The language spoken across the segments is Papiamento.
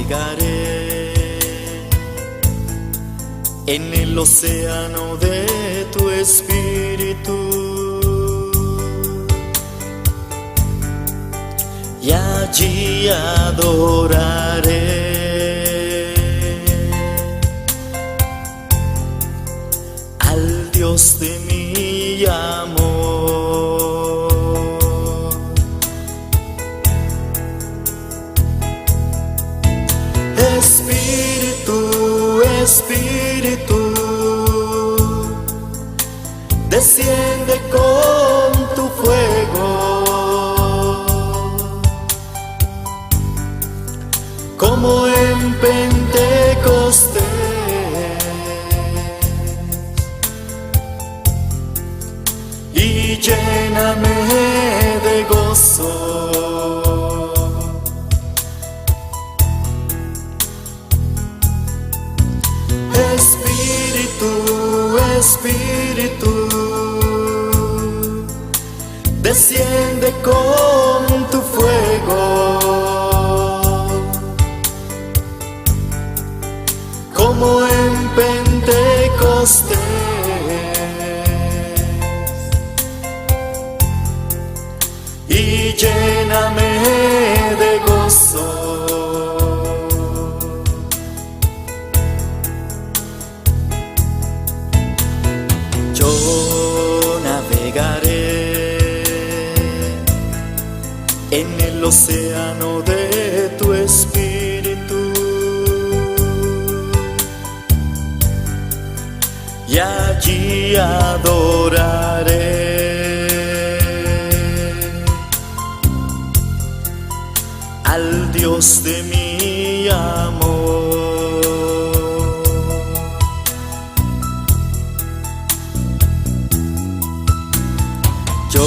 Navegaré en el océano de tu espíritu y allí adoraré al Dios de mi amor. Espíritu, Espíritu, desciende con tu fuego, como en Pentecostés, y lléname de gozo. Espíritu, Espíritu, desciende con tu fuego, como en Pentecostés, y lléname de gozo. Yo navegaré en el océano de tu espíritu y allí adoraré al Dios de mi amor. Yo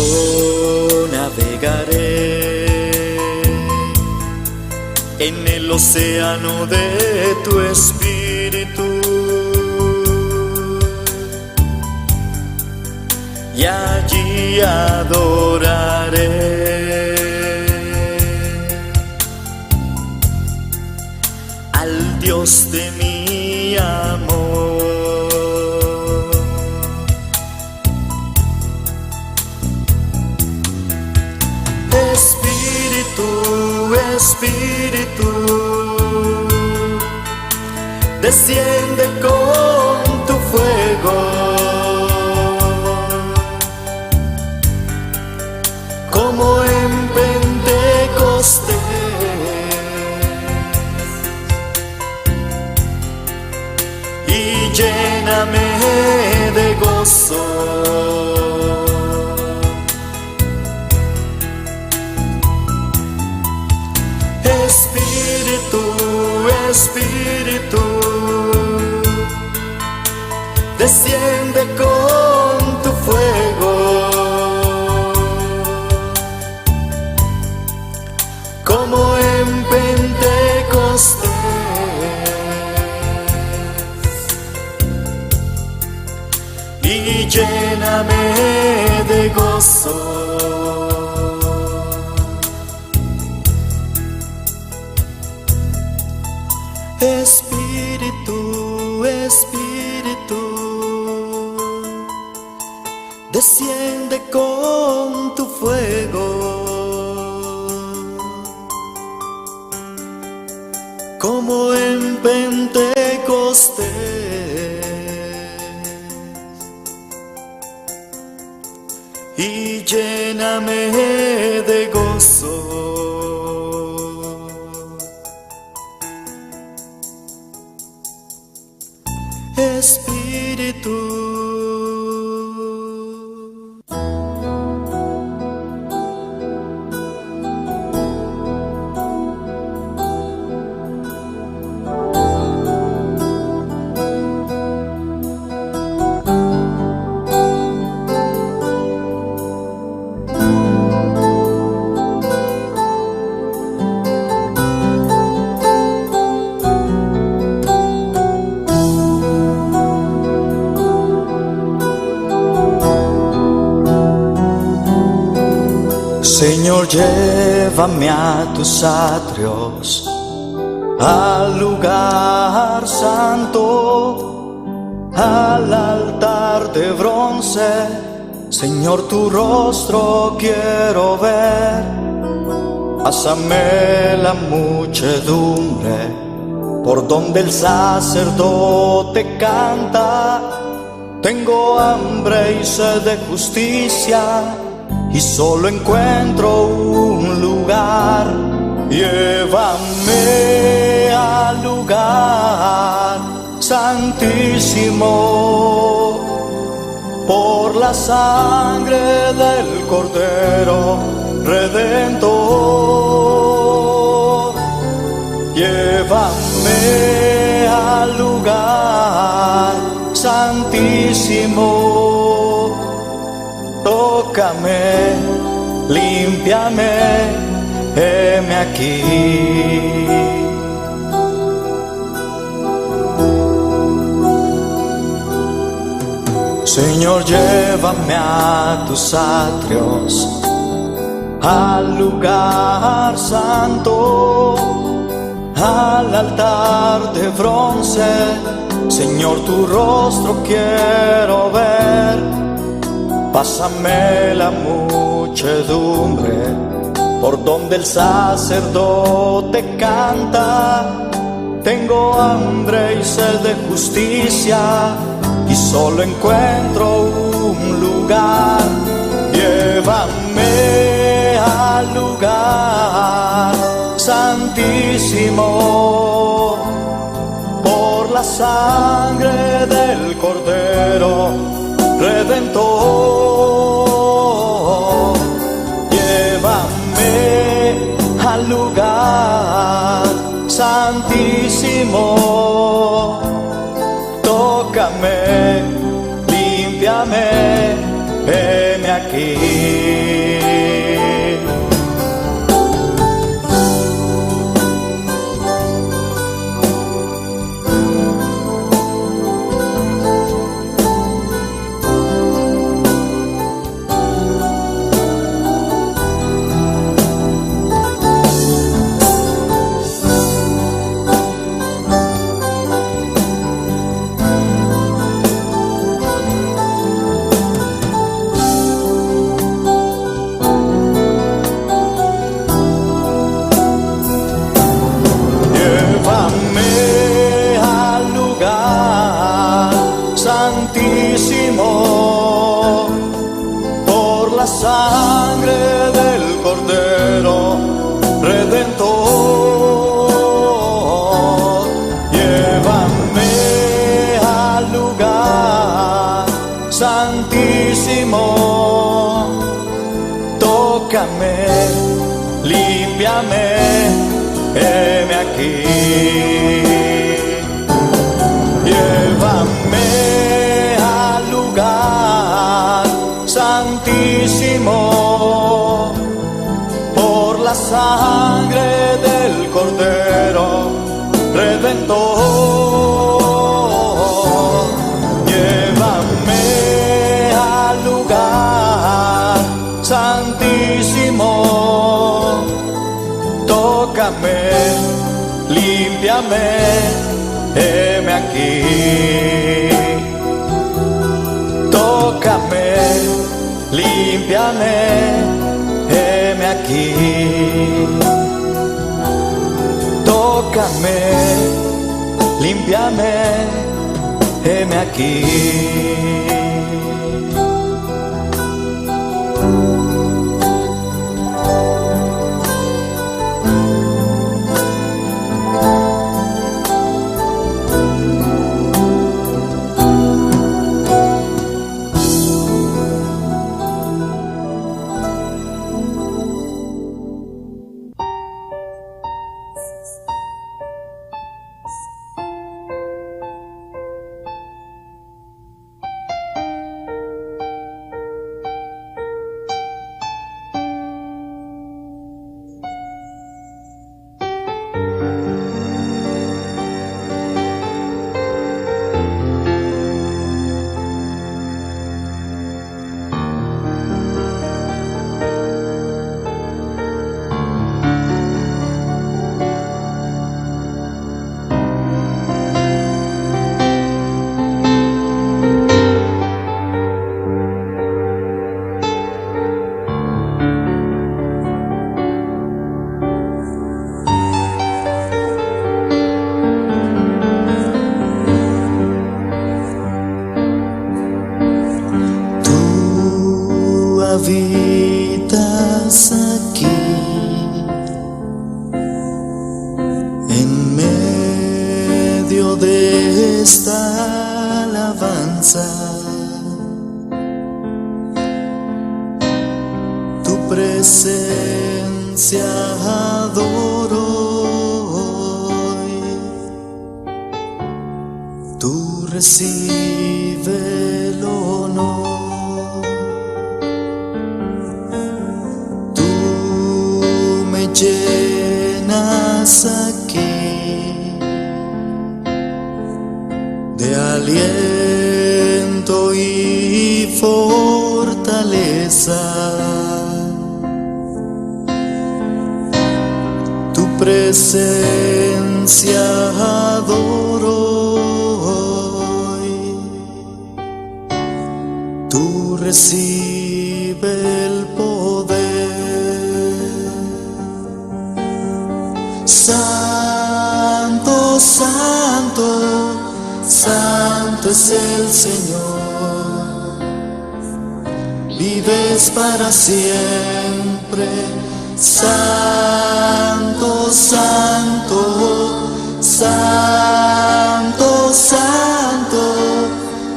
navegaré en el océano de tu espíritu y allí adoraré al Dios de mi amor. Espíritu, Espíritu, desciende con tu fuego, como en Pentecostés, y lléname de gozo. Espíritu, Espíritu, desciende con tu fuego, como en Pentecostés, y lléname de gozo. Espíritu, Espíritu, desciende con tu fuego, como en Pentecostés, y lléname de gozo. Espíritu. Señor, llévame a tus atrios. Al lugar santo, al altar de bronce, Señor, tu rostro quiero ver. Pásame la muchedumbre por donde el sacerdote canta. Tengo hambre y sed de justicia y solo encuentro un lugar. Llévame al lugar santísimo por la sangre del Cordero Redentor. Llévame al lugar santísimo. Tócame, límpiame, heme aquí. Señor, llévame a tus atrios, al lugar santo, al altar de bronce. Señor, tu rostro quiero ver. Pásame la muchedumbre por donde el sacerdote canta. Tengo hambre y sed de justicia y solo encuentro un lugar. Llévame al lugar santísimo por la sangre del Cordero Redentor. Llévame al lugar santísimo. Tócame, límpiame, heme aquí. Llévame al lugar santísimo por la sangre del Cordero Redentor. Llévame al lugar santísimo. Tócame, límpiame, heme aquí. Llévame al lugar santísimo por la sangre del Cordero Redentor. Llévame al lugar santísimo. Tócame, límpiame, heme aquí. Tócame, límpiame, heme aquí. Tócame, límpiame, heme aquí. Habitas aquí en medio de esta alabanza. Tu presencia adoro hoy. Tú recibe el honor. Tú me llenas aquí de aliento y fortaleza. Tu presencia adoro hoy. Tú recibe el poder. Santo, santo, santo es el Señor. Vives para siempre. Santo, santo, santo, santo,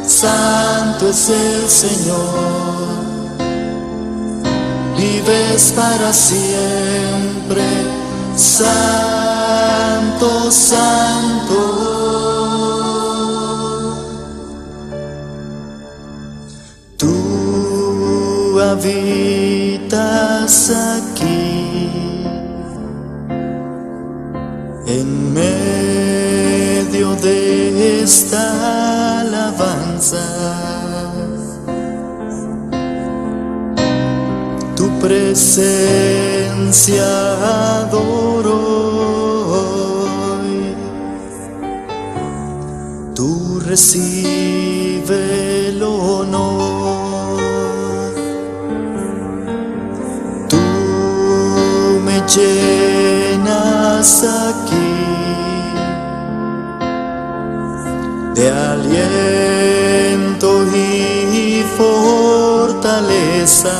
santo es el Señor. Vives para siempre, santo, santo. Tú habitas aquí en medio de esta alabanza. Tu presencia adoro hoy. Tú recibe el honor. Tú me llenas aquí de aliento y fortaleza.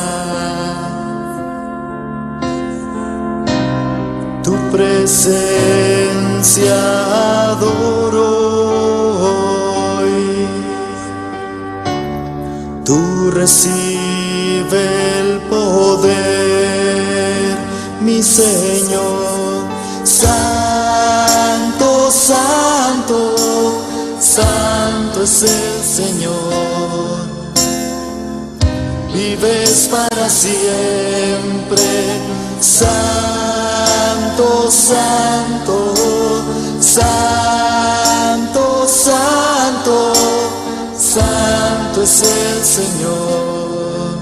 Tu presencia adoro hoy. Tú recibe el poder, mi Señor. Santo, santo, santo es el Señor. Vives para siempre. Santo, santo, santo, santo, santo es el Señor.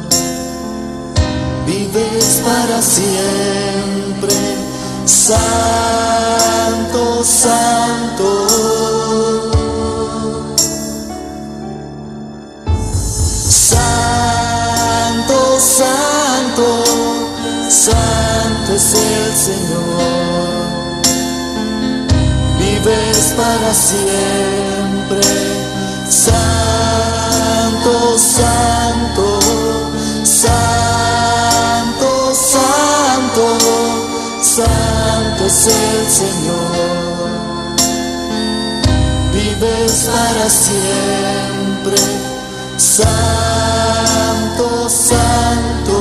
Vives para siempre. Santo, santo. Santo, santo, santo es el Señor. Vives para siempre. Santo, santo, santo, santo, santo es el Señor. Vives para siempre. Santo, santo.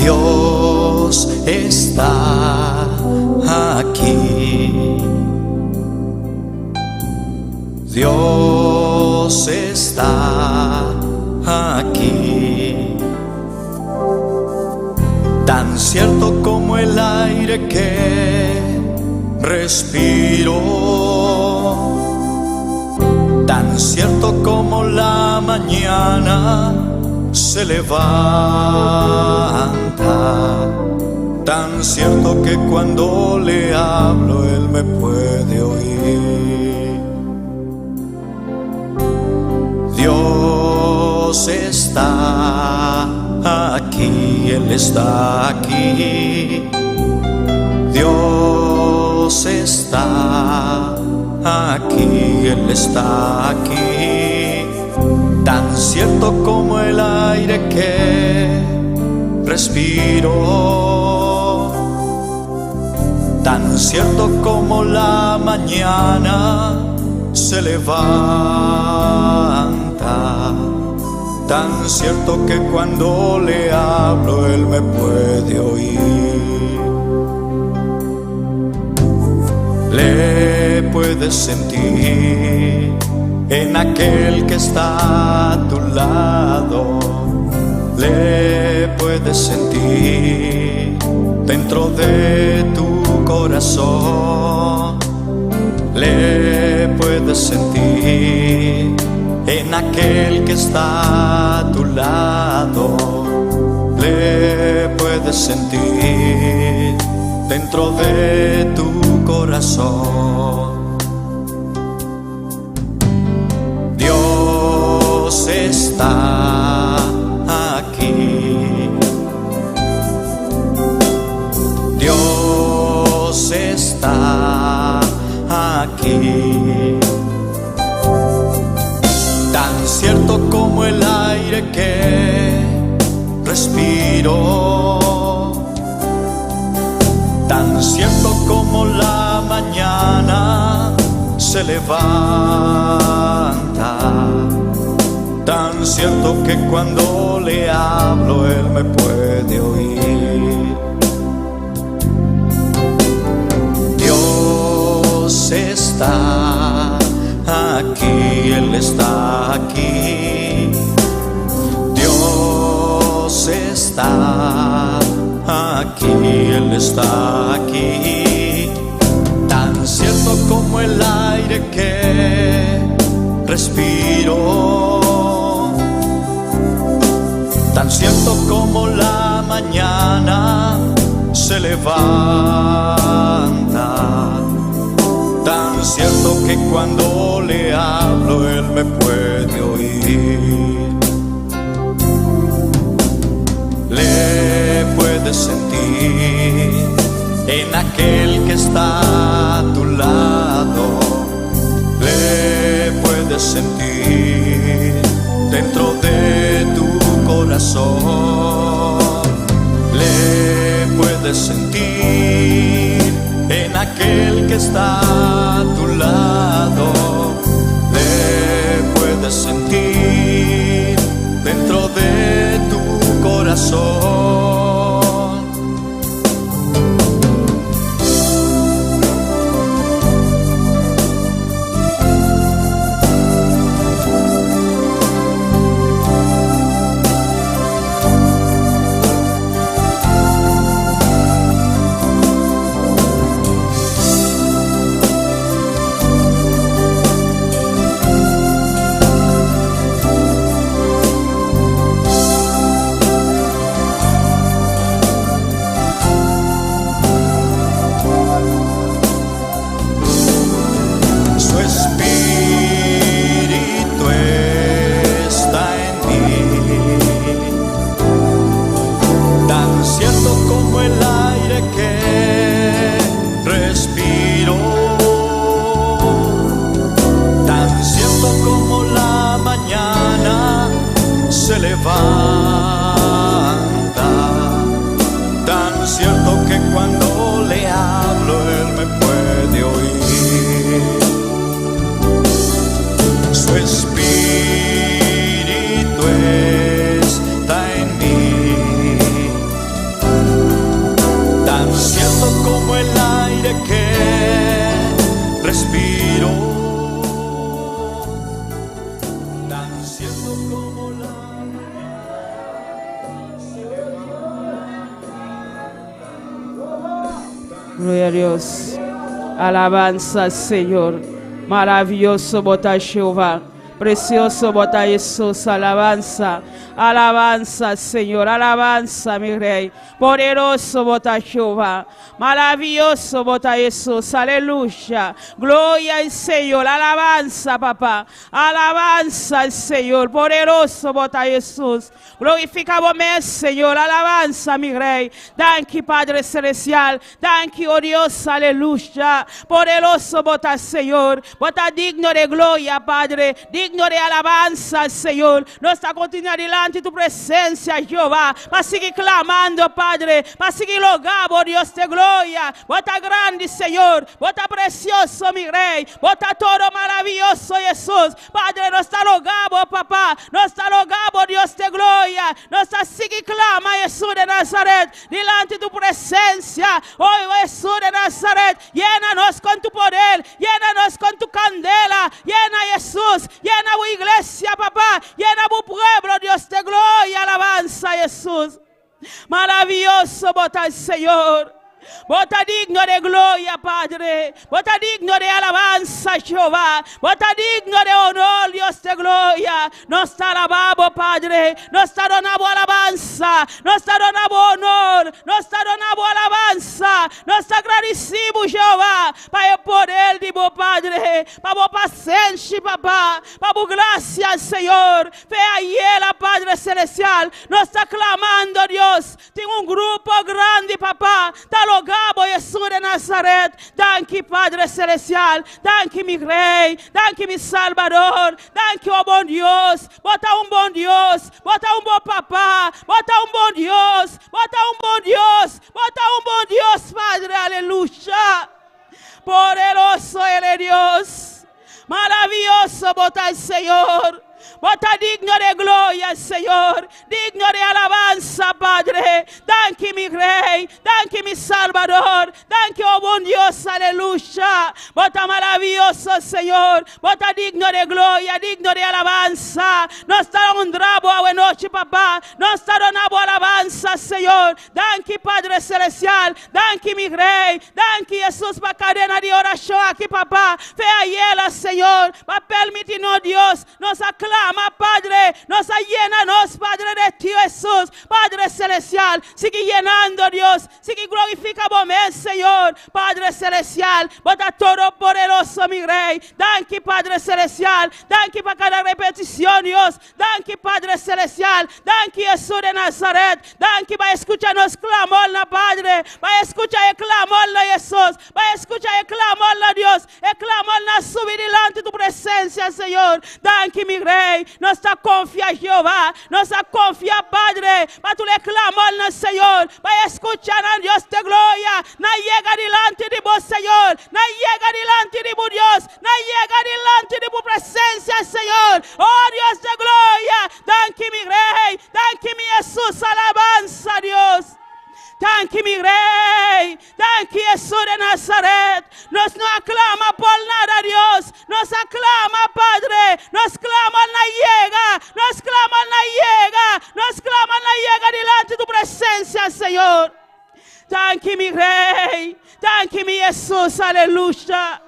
Dios está aquí. Dios está aquí. Tan cierto como el aire que respiro. Tan cierto como la mañana se levanta. Tan cierto que cuando le hablo él me puede oír. Dios está aquí, Él está aquí. Dios está aquí, Él está aquí. Tan cierto como el aire que respiro. Tan cierto como la mañana se levanta. Tan cierto que cuando le hablo él me puede oír. Le puedes sentir en aquel que está a tu lado. Le puedes sentir dentro de tu corazón. Le puedes sentir en aquel que está a tu lado. Le puedes sentir dentro de tu corazón. Dios está aquí. Dios está aquí. Tan cierto como el aire que respiro. Tan cierto como la mañana se levanta. Tan cierto que cuando le hablo él me puede oír. Dios está aquí, Él está aquí. Dios está aquí, Él está aquí. Tan cierto como el aire que respiro. Tan cierto como la mañana se levanta. Tan cierto que cuando le hablo él me puede oír. Le puedes sentir en aquel que está a tu lado. Le puedes sentir dentro de tu corazón. Le puedes sentir en aquel que está a tu lado. Le puedes sentir dentro de tu corazón. Gloria a Dios. Alabanza, Señor. Maravilloso bo ta Jehová. Precioso bo ta Jesús. Alabanza. Alabanza, Señor. Alabanza, mi Rey. Poderoso bo ta Jehová. Maravilloso bo ta Jesús. Aleluya. Gloria al Señor. Alabanza, papá. Alabanza al Señor. Poderoso bo ta Jesús. Glorifica bo mes, Señor. Alabanza, mi Rey. Danki, Padre Celestial. Danki, oh Dios. Aleluya. Poderoso bo ta, Señor. Bo ta digno di gloria, Padre. Digno di alabanza, Señor. Nos ta continua dilanti tu presencia, Jehová. Pa sigui clamando, Padre. Pa sigui roga, oh Dios di gloria. Bo ta grandi, Señor. Bo ta precioso, mi Rey. Bo ta todo maravilloso, Jesús. Padre, nos ta roga, Papá. Nos ta roga, Dios di gloria. Nos ta sigui clama, Jesús di Nazaret. Dilanti tu presencia. Oh, Jesús di Nazaret. Yena nos cu tu poder. Yena nos cu tu candela. Yena Jesús. Yena e iglesia, Papá. Yena e pueblo, Dios di gloria. Alabanza, Jesús. Maravilloso, bo ta Señor. Bo ta digno di gloria, Padre. Bo ta digno di alabanza, Jehová. Bo ta digno di honor, Dios di gloria. Nos ta alabando, Padre. Nos ta dunando alabanza. Nos ta dunando honor. Nos ta dunando alabanza. Nos ta agradecido, Jehová, pa e poder di bo Padre, pa bo pasenshi, Papá, pa bo gracia, Señor. Fe ayera, Padre Celestial. Nos ta clamando, Dios. Tin un grupo grandi, Papá. Ta roga, Jesús di Nazaret. Danki, Padre Celestial. Danki, mi Rey. Danki, mi Salvador. Danki, oh bon Dios. Bo ta un bon Dios. Bo ta un bon Papá. Bo ta un bon Dios. Bo ta un bon Dios. Bo ta un bon Dios, Padre. Aleluya. Poderoso eres Dios. Maravilloso bo ta Señor. Bo ta digno di gloria, Señor. Digno di alabanza, Padre. Danki, mi Rey. Danki, mi Salvador. Danki, oh bon Dios. Aleluya. Bo ta maravilloso, Señor. Bo ta digno di gloria, digno di alabanza. Nos ta honra bo anochi, Papá. Nos ta dunando alabanza, Señor. Danki, Padre Celestial. Danki, mi Rey. Danki, Jesús, pa cadena di oracion aki, Papá. Fe ayera, Señor. Pa permiti nos, Dios. Nos a clama, Padre. Nos a yena nos, Padre di ti, Jesús. Padre Celestial. Sigui yenando, Dios. Sigui glorifica bo mes, Señor. Padre Celestial. Bo ta todopoderoso, mi Rey. Danki, Padre Celestial. Danki pa cada repeticion, Dios. Danki, Padre Celestial. Danki, Jesús di Nazaret. Danki pa scucha nos clamor na Padre. Pa scucha e clamor na Jesús. Pa scucha e clamor na Dios. E clamor na subi dilanti tu presencia, Señor. Danki, mi Rey. Nos ta confia, Jehová. Nos ta confia, Padre. Pa tur e clamor na Señor. Pa scucha na Dios di gloria. Na yega dilanti di bo, Señor. Na yega dilanti di bo, Dios. Na yega dilanti di bo presencia, Señor. Oh Dios di gloria. Danki, mi Rey. Danki, mi Jesús. Alabanza, Dios. Danki, mi Rey. Danki, Jesús di Nazaret. Nos no a clama pa nada, Dios. Nos a clama, Padre. Nos clama na yega. Nos clama na yega. Nos clama na yega dilanti di tu presencia, Señor. Danki, mi Rey. Danki, mi Jesús. Aleluya.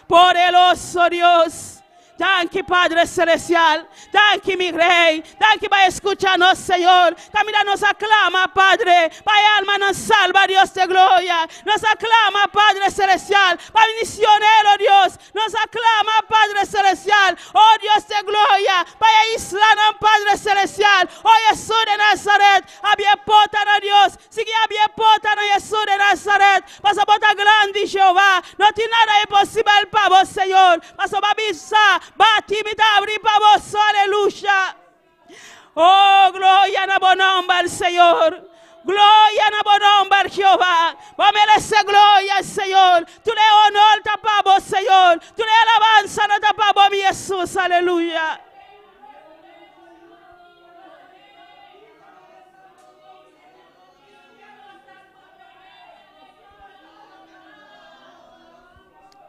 Poderoso Dios. Danki, Padre Celestial. Danki, mi Rey. Danki pa scucha nos, Señor. Caminda nos a clama, Padre. Pa alma nos salva, Dios di gloria. Nos a clama, Padre Celestial. Pa misionero, Dios. Nos a clama, Padre Celestial. Oh Dios di gloria. Pa isla, Padre Celestial. Oh Jesús di Nazaret. Habri porta na Dios. Sigui habri porta na Jesús di Nazaret. Paso bo ta grandi, Jehová. No tin nada imposibel pa bo, Señor. Paso b'a bisa, bati mi ta habri pa bo, aleluya. Oh, gloria na bo nomber, Señor. Gloria na bo nomber, Jehová. Bo merece gloria, Señor. Tur honor ta pa bo, Señor. Tur alabanza no ta pa bo, mi Jesús. Aleluya.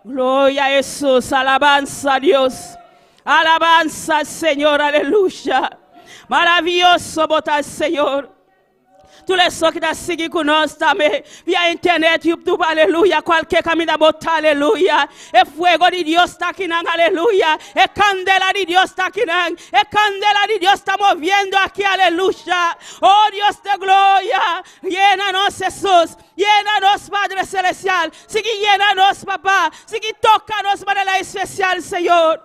Gloria a Jesús, alabanza a Dios, alabanza al Señor, aleluya. Maravilloso bo ta Señor. Tur esun ku ta sigui ku nos tambe via internet, YouTube, aleluya, kualke kaminda bo ta, aleluya. E fuego di Dios ta akinan, aleluya. E kandela di Dios ta akinan. E kandela di Dios ta moviendo aki, aleluya. Oh Dios de gloria, yena nos, Hesus. Yena nos, Padre Celestial. Sigui yena nos, Papa. Sigui toka nos manera espesial, Señor.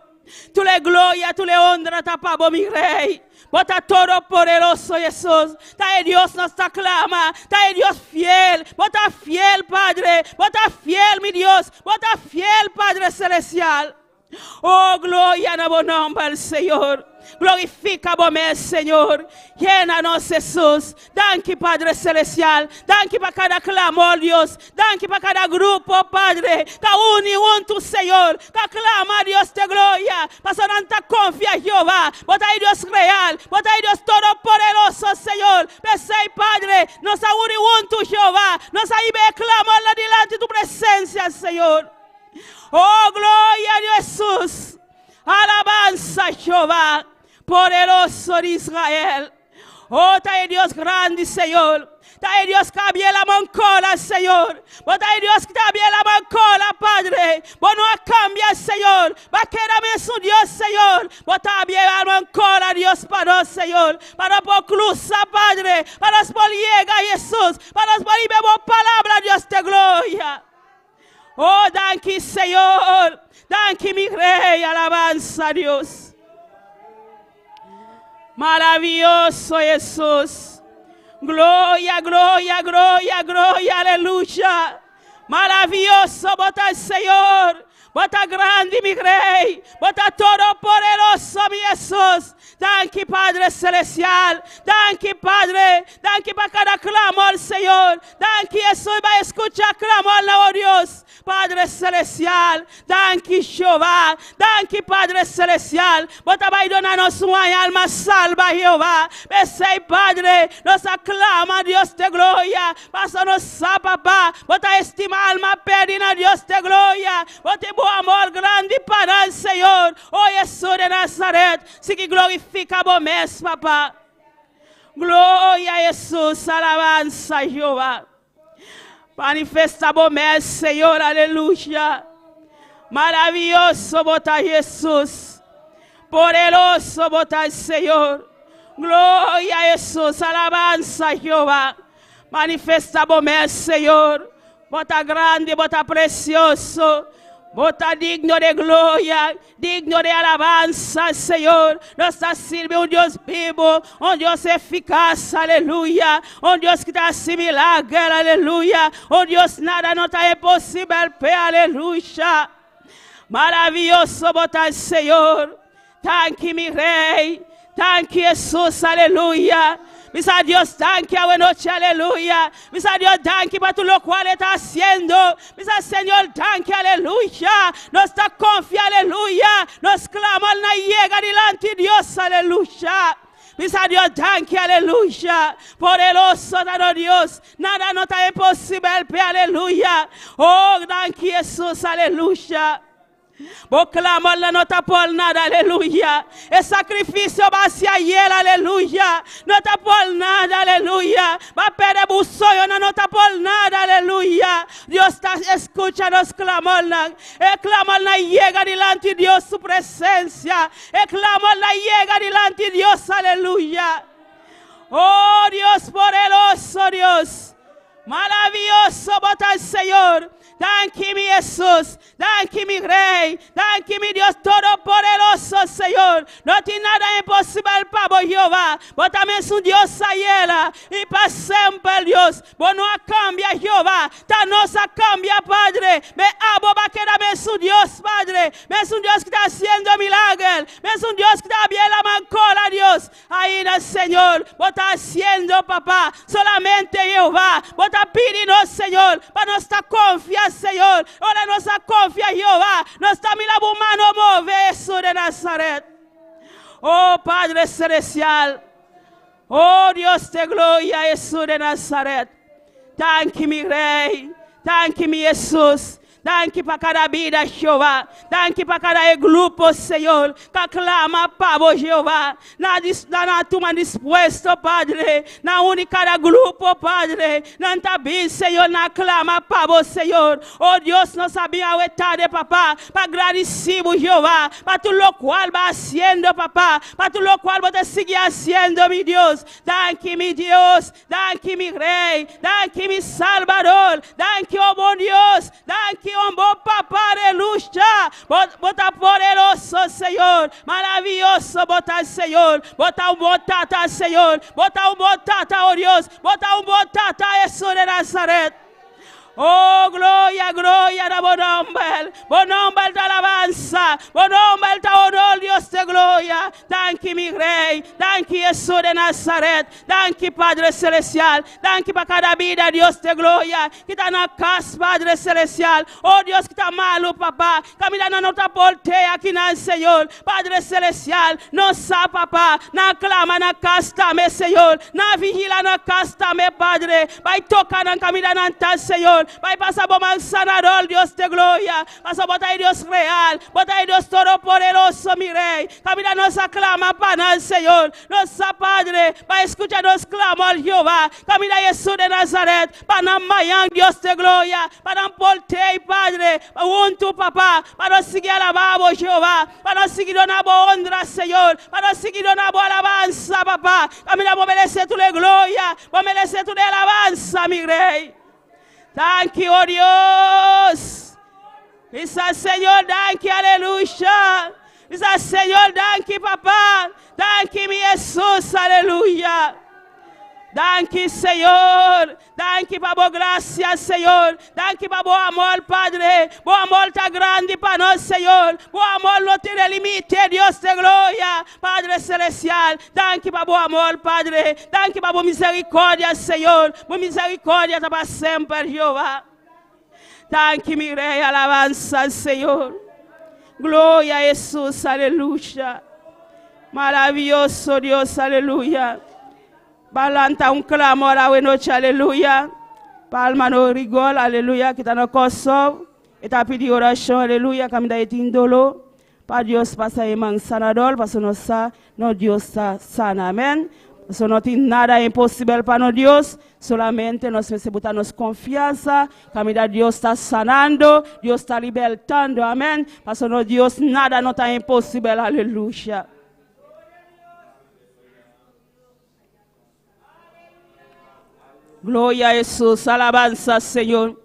Tur e gloria, tur e honra ta pa bo, mi Rei. Bo ta todopoderoso, Hesus. Ta e Dios nos ta klama. Ta e Dios fiel. Bo ta fiel, Padre. Bo ta fiel, mi Dios. Bo ta fiel, Padre Celestial. Oh, gloria na bo nòmber, Señor. Glorifiká bo mes, Señor. Yena nos, Hesus. Danki, Padre Celestial. Danki pa kada klamor, Dios. Danki pa kada grupo, Padre. Ka uni huntu, Señor. Ka klama, Dios de gloria. Pasobra nan ta konfia Jehová. Bo ta e Dios real. Bo ta e Dios todopoderoso, Señor. P'esei, Padre, nos a uni huntu, Jehová. Nos a hiba e klamor la dilanti tu presensia, Señor. Oh, gloria a Hesus. Alabansa, Jehová, poderoso di Israel. Oh, ta e Dios grandi, Señor. Ta e Dios ku a habri laman kòrá, Señor. Bo ta e Dios ku ta habri laman kòrá, Padre. Bo no a kambia, Señor. Bo a keda mesun Dios, Señor. Bo ta habri laman kòrá, Dios, pa nos, Señor. Pa nos por krusa, Padre. Pa nos por yega, Hesus. Pa nos por hiba bo palabra, Dios de gloria. Oh, danki, Señor. Danki, mi Rei. Alabansa, Dios. Maravioso, Hesus. Gloria, gloria, gloria, gloria, aleluya. Maravioso, bo ta Señor. Bo ta grandi, mi Rei. Bo ta todopoderoso, mi Hesus. Danki, Padre Celestial. Danki, Padre. Danki pa kada klamor, Señor. Danki, Hesus, pa skucha klamor na Dios. Padre Celestial. Danki, Jehová. Danki, Padre Celestial. Bo ta bai duna nos un alma salba, Jehová. P'esei, Padre, nos a klama, Dios de gloria. Pasa nos sa, Papa. Bo ta estimá alma pèrdí na Dios de gloria. Bo tin bon amor grandi pa nos, Señor. Oh, Hesus di Nazaret. Sigui glorifiká bo mes, Papa. Gloria, Hesus. Alabansa, Jehová. Manifestá bo mes, Señor. Aleluya. Maravioso bo ta Hesus. Poderoso bo ta Señor. Gloria, Hesus. Alabansa, Jehová. Manifestá bo mes, Señor. Bo ta grandi, bo ta presioso. Bo ta digno di gloria, digno di alabansa, Señor. Nos ta sirbi un Dios bibu, un Dios efikas, aleluya. Un Dios ku ta hasi milager, aleluya. Un Dios nada no ta imposibel p'e, aleluya. Maravioso bo ta, Señor. Danki, mi Rei. Danki, Hesus, aleluya. Bisa Dios danki anochi, aleluya. Bisa Dios danki pa tur loke E ta hasiendo. Bisa Señor danki, aleluya. Nos ta konfia, aleluya. Nos klamor a yega dilanti Dios, aleluya. Bisa Dios danki, aleluya. Poderoso ta Dios. Nada no ta imposibel, aleluya. Oh, danki, Hesus, aleluya. Bo klamor no ta por nada, aleluya. E sakrifisio bai ayera, aleluya. No ta por nada, aleluya. B'a pèrdè bo soño, no ta por nada, aleluya. Dios ta skucha nos klamor. E klamor a yega dilanti Dios su presensia. E klamor a yega dilanti Dios, aleluya. Oh Dios poderoso, Dios. Maravioso, bo ta Señor. Danki, mi Hesus. Danki, mi Rei. Danki, mi Dios Todopoderoso, Señor. No tin nada imposibel pa bo, Jehová. Bo tambe ta un Dios ayera i pa semper, Dios. Bo no a kambia, Jehová. Ta nos a kambia, Padre. Ma abo b'a keda mesun Dios, Padre. Mesun Dios ku ta hasiendo milager. Mesun Dios ku ta habri laman kòrá, Dios. Ainda, Señor, bo ta hasiendo, Papa, solamente Jehová. Bo ta pidiendo, Señor, pa nos ta konfia, Señor. Ora nos ta konfia, Jehová. Nos ta mira bo man move, Hesus di Nazaret. Oh, Padre Celestial. Oh, Dios de gloria, Hesus di Nazaret. Danki, mi Rei. Danki, mi Hesus. Danki pa kada bida, Jehová. Danki pa kada e grupo, Señor, ku a klama pa bo, Jehová. Nan a tuma dispuesto, Padre. Nan uni kada grupo, Padre. Nan ta bin, Señor, nan a klama pa bo, Señor. O Dios, nos a bin awe tarde, Papa, pa gradisí bo, Jehová, pa tur lokual bo a hasiendo, Papa, pa tur lokual bo ta sigui hasiendo, mi Dios. Danki, mi Dios. Danki, mi Rei. Danki, mi Salbador. Danki, o bon Dios. Danki, un bon Papa. Aleluya. Bo, bo ta poderoso, Señor. Maravioso bo ta, Señor. Bo ta un bon Tata, Señor. Bo ta un bon Tata, o Dios. Bo ta un bon Tata, Hesus di Nazaret. Oh, gloria, gloria na bo nòmber. Bo nòmber ta alabansa. Bo nòmber ta honor, Dios di gloria. Danki, mi Rei. Danki, Hesus di Nazaret. Danki, Padre Selestial. Danki pa kada bida, Dios di gloria, ku ta na kas, Padre Selestial. Oh, Dios, ku ta malu, Papa. Kaminda nan no ta por te akinan, Señor. Padre Selestial, nos sa, Papa, nan a klama na kas tambe, Señor. Nan a vigila na kas tambe, Padre. Bai toka nan kaminda nan ta, Señor. Bai pasa bo man sanador, Dios di gloria. Pasobra bo ta e Dios real, bo ta e Dios todopoderoso, mi Rey. Kaminda nos a klama pa nan, Señor. Nos sa, Padre, bai skucha nos klamor, Jehová. Kaminda Hesus di Nazaret, pa nan mañan, Dios di gloria. Pa nan por tei, Padre, huntu, Papa, pa nos sigui alabá bo, Jehová. Pa nos sigui duna bo honra, Señor. Pa nos sigui duna bo alabansa, Papa. Kaminda bo meresé tur e gloria, bo meresé tur e alabansa, mi Rey. Danki, o Dios. Bisa Señor, danki, aleluya. Bisa Señor, danki, Papa. Danki, mi Hesus, aleluya. Danki, Señor. Danki pa bo grasia, Señor. Danki pa bo amor, Padre. Bo amor ta grandi pa nos, Señor. Bo amor no tin limite, Dios di gloria. Padre Selestial, danki pa bo amor, Padre. Danki pa bo miserikòrdia, Señor. Bo miserikòrdia ta pa semper, Jehová. Danki, mi Rei. Alabansa, Señor. Gloria a Hesus, aleluya. Maravioso Dios, aleluya. Ban lanta un klamor awe nochi, aleluya. Pa hermano Rigol, aleluya, ku ta na Kòrsou. E ta pidi orashon, aleluya, kaminda e tin doló. Pa Dios pasa e man sanador, pasobra nos sa nos Dios ta sana, amèn. Pasobra no tin nada imposibel pa nos Dios, solamente nos mester buta nos konfiansa, kaminda Dios ta sanando, Dios ta libertando, amèn. Pasobra nos Dios nada no ta imposibel, aleluya. Gloria a Hesus, alabansa Señor.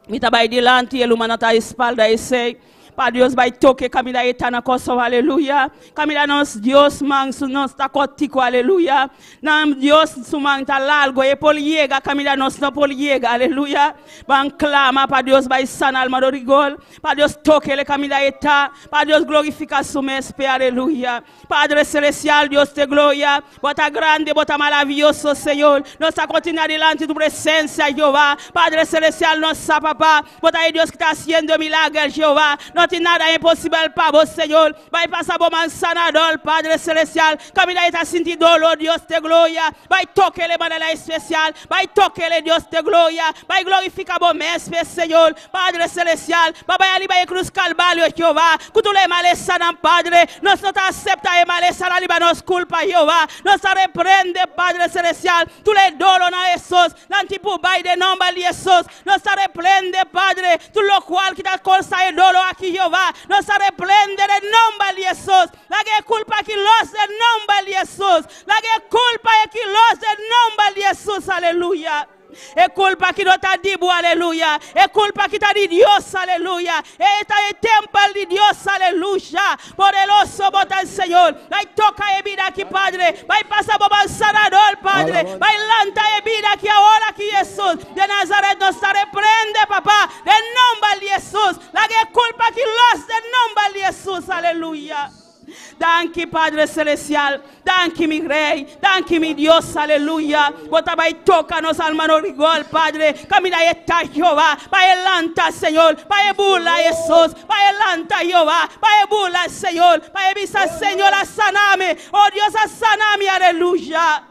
Mi ta bai dilanti, e lumana ta espalda esei. Pa Dios bai toke kaminda e ta na Kòrsou, aleluya. Kaminda nos Dios man su nos ta kòrtiku, aleluya. Nan Dios su man ta largu, e por yega kaminda nos no por yega, aleluya. Ban klama pa Dios bai sana alma do rigor, pa Dios toke le kaminda e ta, pa Dios glorifika su mes pe, aleluya. Padre Celestial, Dios de gloria, Bo ta grandi, Bo ta maravioso, Señor. Nos ta continua dilanti Tu presencia, Jehová. Padre Celestial, nos sa, Papá, Bo ta e Dios cu ta haciendo milager, Jehová. No tin nada imposibel pa Bo, Señor. Bay pasa Bo man sanador, Padre Celestial. Caminda e ta sinti dolor, Dios de gloria. Bay toquele manera especial. Bay toquele, Dios de gloria. Bay glorifica Bo mes, Señor. Padre Celestial, pa bai ariba e cruz Calvario, Jehová, cu tur e malesanan, Padre, nos no ta acepta e malesanan riba nos culpa, Jehová, nos ta reprende, Padre Celestial, tur e dolonan, Hesus, nan tin por bai den nomber di Hesus, nos ta reprende, Padre, tur locual ki ta causa e dolo aki, Jehová, nos ta reprende den nomber di Hesus, laga e culpa aki los den nomber di Hesus, laga e culpa aki los den nomber di Hesus, aleluya. E kulpa ki no ta di bo, aleluya. E kulpa ki ta di Dios, aleluya. E ta e tempel di Dios, aleluya. Poderoso bo ta, Señor. Bai toka e bida aki, Padre. Bai pasa bo man sanador, Padre. Bai lanta e bida aki awor aki, Jesus. De Nazaret nos ta reprende, Papa, den nomber di Jesus. Laga e kulpa aki los den nomber di Jesus, aleluya. Danki Padre Celestial, danki mi Rey, danki mi Dios, aleluya. Bo ta bai toca nos alma no rigor, Padre. Caminda e ta Jehová, pa e lanta, Señor, pa e bula Hesus, pa e lanta Jehová, pa e bula, Señor, pa e bisa, Señor a sana mi, oh Dios a sana mi, aleluya.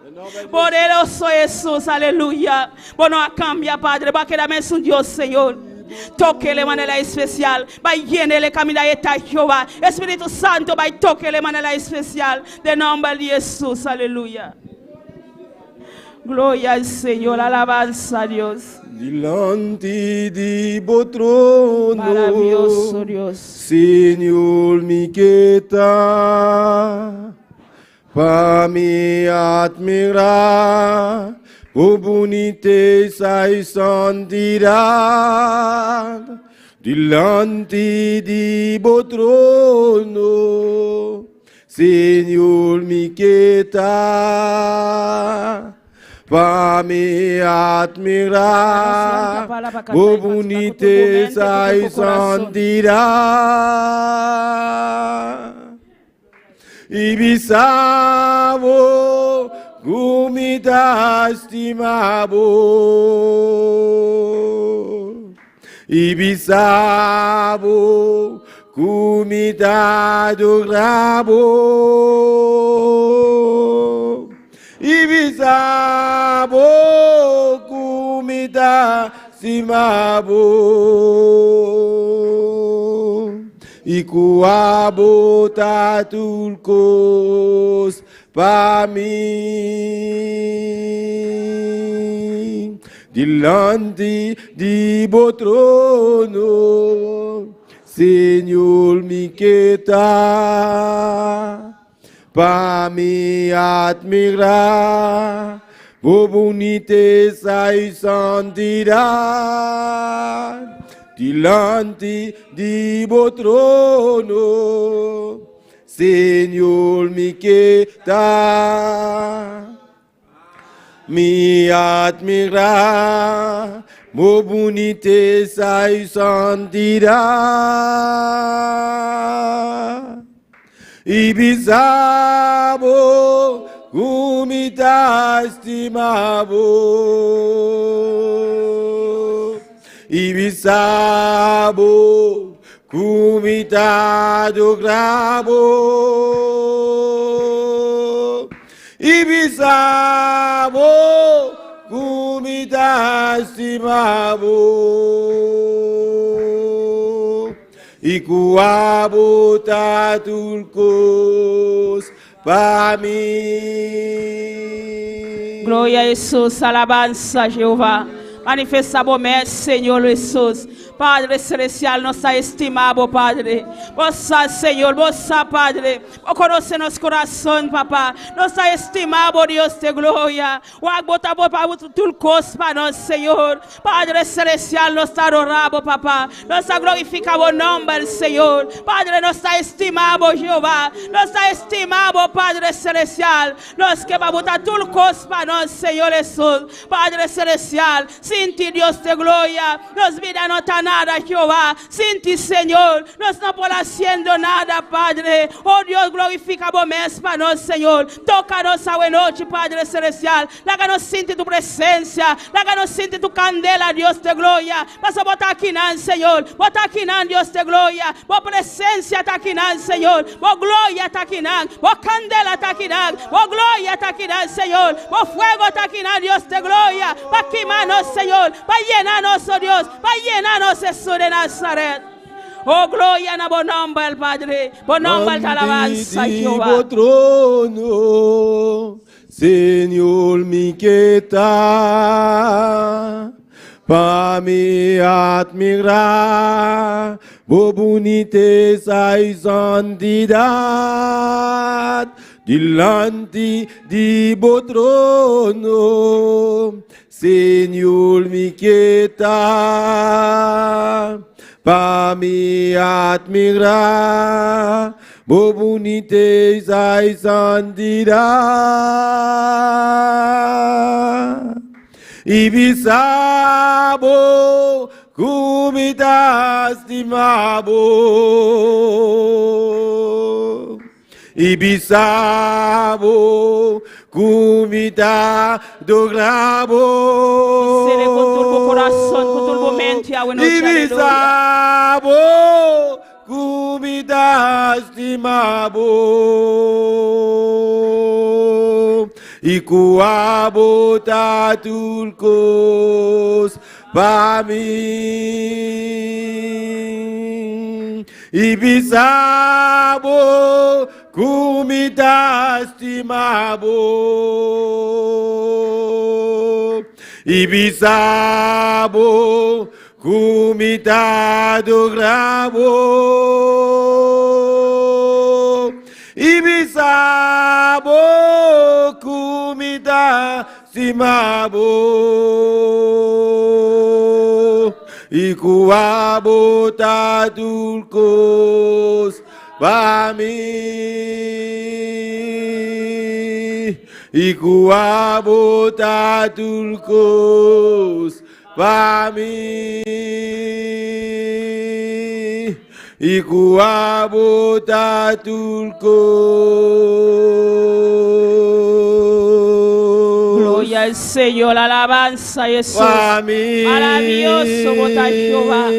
Poderoso Hesus, aleluya. Bo no a cambia, Padre, bo a keda mesun Dios, Señor. Tokele manera espesial. Bai yenele kaminda e ta, Jehová. Espíritu Santo, bai tokele manera espesial. Den nòmber di Hesus. Aleluya. Gloria al Señor. Alabanza a Dios. Dilanti di bo trono. Maravioso Dios. Señor mi ke ta pa mi admirá bo bunitesa i santidat dilanti di bo trono. Señor mi ke ta pa mi admirá bo bunitesa i santidat i bisa bo ku mi ta stima bo i bisa bo ku mi ta adorá bo i bisa bo ku mi ta stima bo i ku abo ta tur kos pa mi. Dilanti di bo trono, Señor mi ke ta pa mi admirá bo bunitesa i santidat dilanti di bo trono. Señor mi ke ta mi admirá bo bunitesa i santidat i bisa bo ku mi ta stima bo i bisa bo ku mi ta adorá bo i bisa bo ku mi ta stima bo i ku abo ta tur kos pa mi. Gloria a Hesus, alabansa Jehová. Manifesta bo mes, Señor Hesus. Padre Celestial, nos ta estima bo, Padre. Bo sa, Señor, bo sa, Padre. Bo conoce nos corazon, Papa. Nos ta estima bo, Dios de gloria. Wak bo ta bo pa tur cos pa nos, Señor. Padre Celestial, nos ta adora bo, Papa. Nos ta glorifica bo nomber, Señor. Padre, nos ta estima bo, Jehová. Nos ta estima bo, Padre Celestial. Nos ke pa bo ta tur cos pa nos, Señor Hesus. Padre Celestial, sin ti, Dios de gloria, nos bida no ta nada, Jehová. Sin ti, Señor, nos no por haciendo nada, Padre. Oh Dios, glorifica bo mes pa nos, Señor. Toca nos awe nochi, Padre Celestial. Laga nos sinti tu presencia. Laga nos sinti tu candela, Dios de gloria. Paso bo ta akinan, Señor. Bo ta akinan, Dios de gloria. Bo presencia ta akinan, Señor. Bo gloria ta akinan. Bo candela ta akinan. Bo gloria ta akinan, Señor. Bo fuego ta akinan, Dios de gloria. Pa kima nos, Señor. Pa yena nos, oh Dios. Pa yena nos, Jesús de Nazaret. Oh, gloria na bo nomber, Padre. Bo nomber ta alabanza, Dilanti di Jehová. bo trono, Señor mi ke ta pa mi admirá bo bunitesa i santidat dilanti di bo trono. Señor mi ke ta pa mi admirá bo bunitesa i santidat i bisa bo ku mi ta stima bo i bisa bo ku mi ta adorá bo. Bis'é ku tur bo kurason, ku tur bo mente, awe nochi, I aleluya. bisa bo ku mi ta stima bo. I ku abo ta tur kos pa mi. I bisa bo ku mi ta stima bo. I bisa bo ku mi ta adora bo. I bisa bo ku mi ta stima bo. I ku abo ta tur kos pa mi. I ku abo ta tur kos pa mi. I ku abo ta tur kos. Gloria al Señor, alabanza Jesús. Pa mi. Maravilloso bo ta Jehová.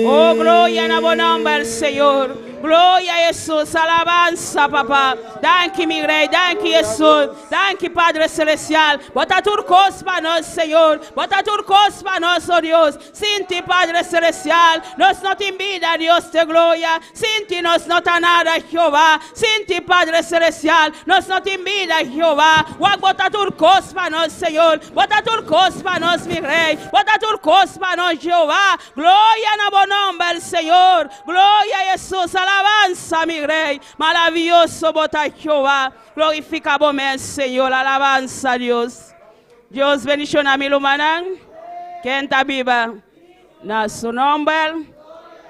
Oh, gloria na bo nomber, Señor. Gloria Jesús, alabanza, papá. Danki, mi Rei, danki, Jesús. Danki, Padre Celestial. Bo ta tur kos pa nos, Señor. Bo ta tur kos pa nos, oh Dios. Sin ti, Padre Celestial, nos no tin bida, Dios di gloria. Sin ti nos no ta nada, Jehová. Sin ti, Padre Celestial, nos no tin bida, Jehová. Wak bo ta tur kos pa nos, Señor. Bo ta tur kos pa nos, mi Rei. Bo ta tur kos pa nos, Jehová. Gloria na bo nomber, Señor. Gloria, Jesús. Alabanza, mi Rei. Maravilloso bo ta Jehová. Glorifica bo mes, Señor. Alabanza, Dios. Dios bendiciona mi rumannan. Ken ta biba na su nomber.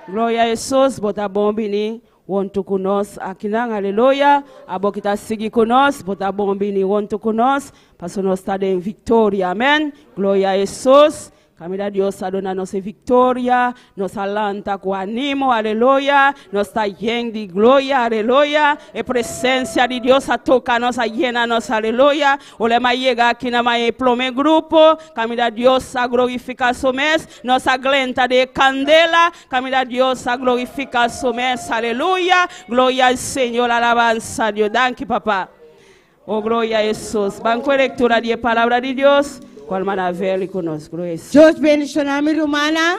Gloria Jesús. Bo ta bon bini. Hunto cu nos akinan. Aleluya. Abo cu ta sigui cu nos. Bo ta bon bini hunto cu nos. Paso nos ta den victoria. Amen. Gloria Jesús. Caminda Dios a duna nos victoria, nos a lanta cu animo, aleluya, nos ta yen di gloria, aleluya, e presencia di Dios a toca nos, a yena nos, aleluya. Ora mi a yega aki na e prome grupo, caminda Dios a glorifica su mes, nos a glenta di candela, caminda Dios a glorifica su mes, aleluya. Gloria al Señor, alabanza a Dios. Danki, papá. Oh, gloria a Jesús. Ban cu lectura di palabra di Dios, cual maravilha cu nos. Gloria a Jesús. Dios bendiciona mi rumannan.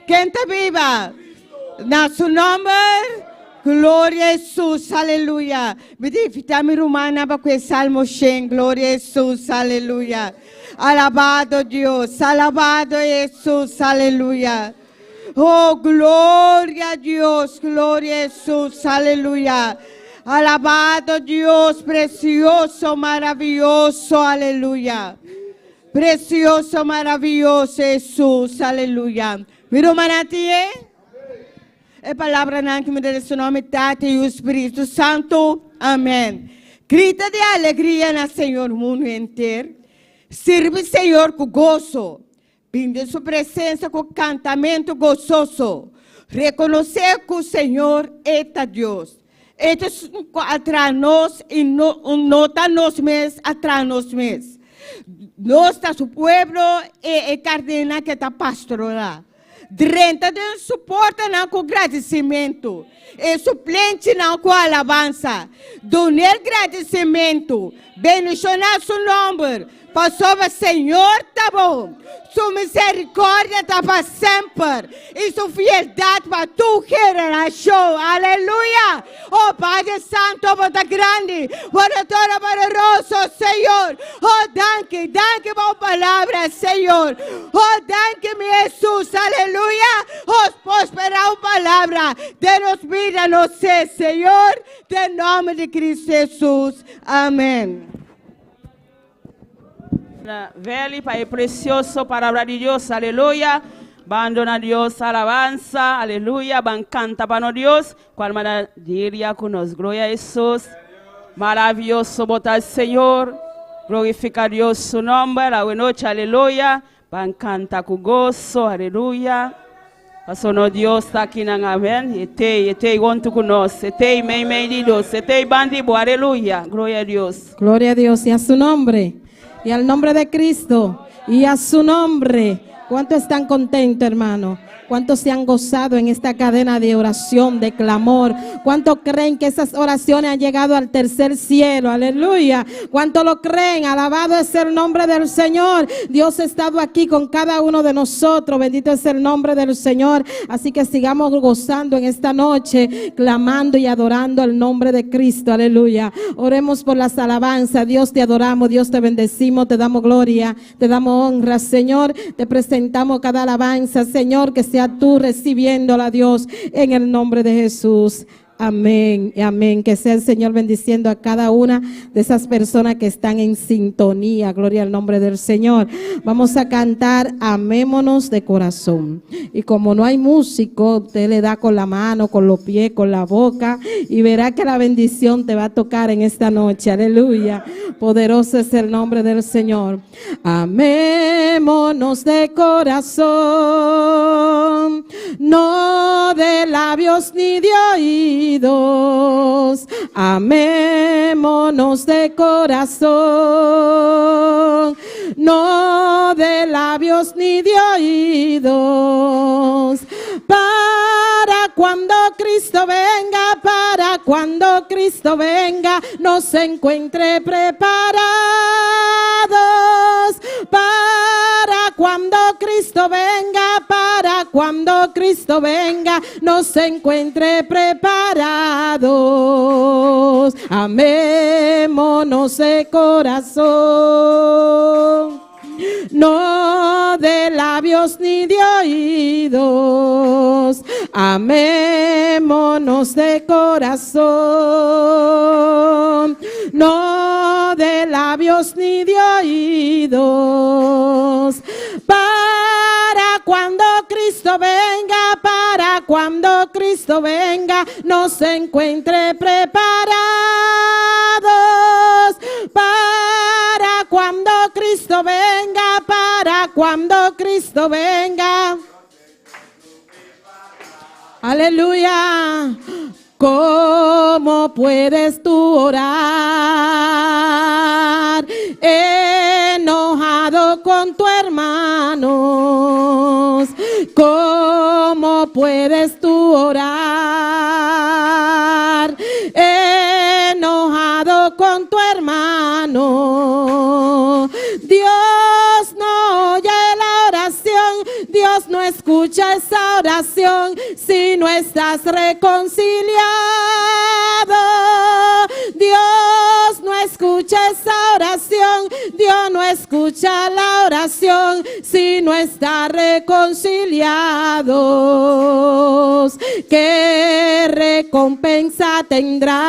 Ken ta biba? Na su nomber. Gloria a Jesús, aleluya. Mi ta invita mi rumannan pa cu Salmo 100. Gloria a Jesús, aleluya. Alabado Dios, alabado Jesús, aleluya. Oh, gloria a Dios, gloria a Jesús, aleluya. Alabado Dios, precioso, maravilloso, aleluya. Precioso, maravilloso Jesús, aleluya. Mi rumannan tin e palabranan cu mi den su nomber, Tata y Spirito Santo. Amen. Grita di alegria na Señor mundo entero. Sirbi Señor cu goso. Bin den su presencia cu cantamento gozoso. Reconoce cu Señor ta Dios. E ta a traha nos y no, no ta nos mes a traha nos mes. Nos ta su pueblo y e carnénan cu e ta pastorea. Drenta den su portanan cu gradicimento. Y su plenchinan cu alabanza. Dun'e gradicimento. Bendiciona su nomber. Pasobra Señor ta bon. Su misericordia ta pa semper. Y su fieldad pa tur generacion. Aleluya. Oh Padre Santo, bo ta grandi. Bo ta todopoderoso, Señor. Oh, danki, danki pa palabra, Señor. Oh, danki, mi Jesús. Aleluya. Oh, prospera un palabra den nos bida, nos ser, Señor. Den nomber di Cristo Jesús. Amén. Veli pa e precioso palabra di Dios, aleluya. Ban duna Dios alabanza, aleluya. Ban canta pa nos Dios, cual maravilha cu nos. Gloria a Jesús. Maravilloso bo ta Señor. Glorifica Dios su nomber, la noche, aleluya. Ban canta cu goso, aleluya. Paso nos Dios ta aki nan, amen. E t'ey, e t'ey hunto cu nos. E t'ey mei mei di Dios. E t'ey banda di bo, aleluya. Gloria a Dios. Gloria a Dios y a su nombre. Y al nombre de Cristo. Y a su nombre. ¿Cuánto están contentos, hermano? ¿Cuántos se han gozado en esta cadena de oración, de clamor? ¿Cuántos creen que esas oraciones han llegado al tercer cielo? Aleluya. ¿Cuántos lo creen? Alabado es el nombre del Señor. Dios ha estado aquí con cada uno de nosotros. Bendito es el nombre del Señor. Así que sigamos gozando en esta noche, clamando y adorando el nombre de Cristo. Aleluya. Oremos por las alabanzas. Dios te adoramos, Dios te bendecimos, te damos gloria, te damos honra, Señor. Te presentamos cada alabanza, Señor, que sea tú recibiéndola, Dios, en el nombre de Jesús. Amén y amén. Que sea el Señor bendiciendo a cada una de esas personas que están en sintonía. Gloria al nombre del Señor. Vamos a cantar Amémonos de corazón. Y como no hay músico, usted le da con la mano, con los pies, con la boca y verá que la bendición te va a tocar en esta noche. Aleluya. Poderoso es el nombre del Señor. Amémonos de corazón, no de labios ni de oídos. Amémonos de corazón, no de labios ni de oídos. Para cuando Cristo venga, para cuando Cristo venga, nos encuentre preparados. Para cuando Cristo venga, para cuando Cristo venga, nos encuentre preparados. Amémonos de corazón, no de labios ni de oídos. Amémonos de corazón, no de labios ni de oídos. Para cuando Cristo venga, para cuando Cristo venga, nos encuentre preparados. Para cuando Cristo venga, para cuando Cristo venga. Aleluya. ¿Cómo puedes tú orar enojado con tu hermano? ¿Cómo puedes tú orar enojado con tu hermano? Dios no oye la oración, Dios no escucha esa oración si no estás reconciliado. Dios no escucha esa oración, Dios no escucha la oración si no está reconciliados. ¿Qué recompensa tendrás?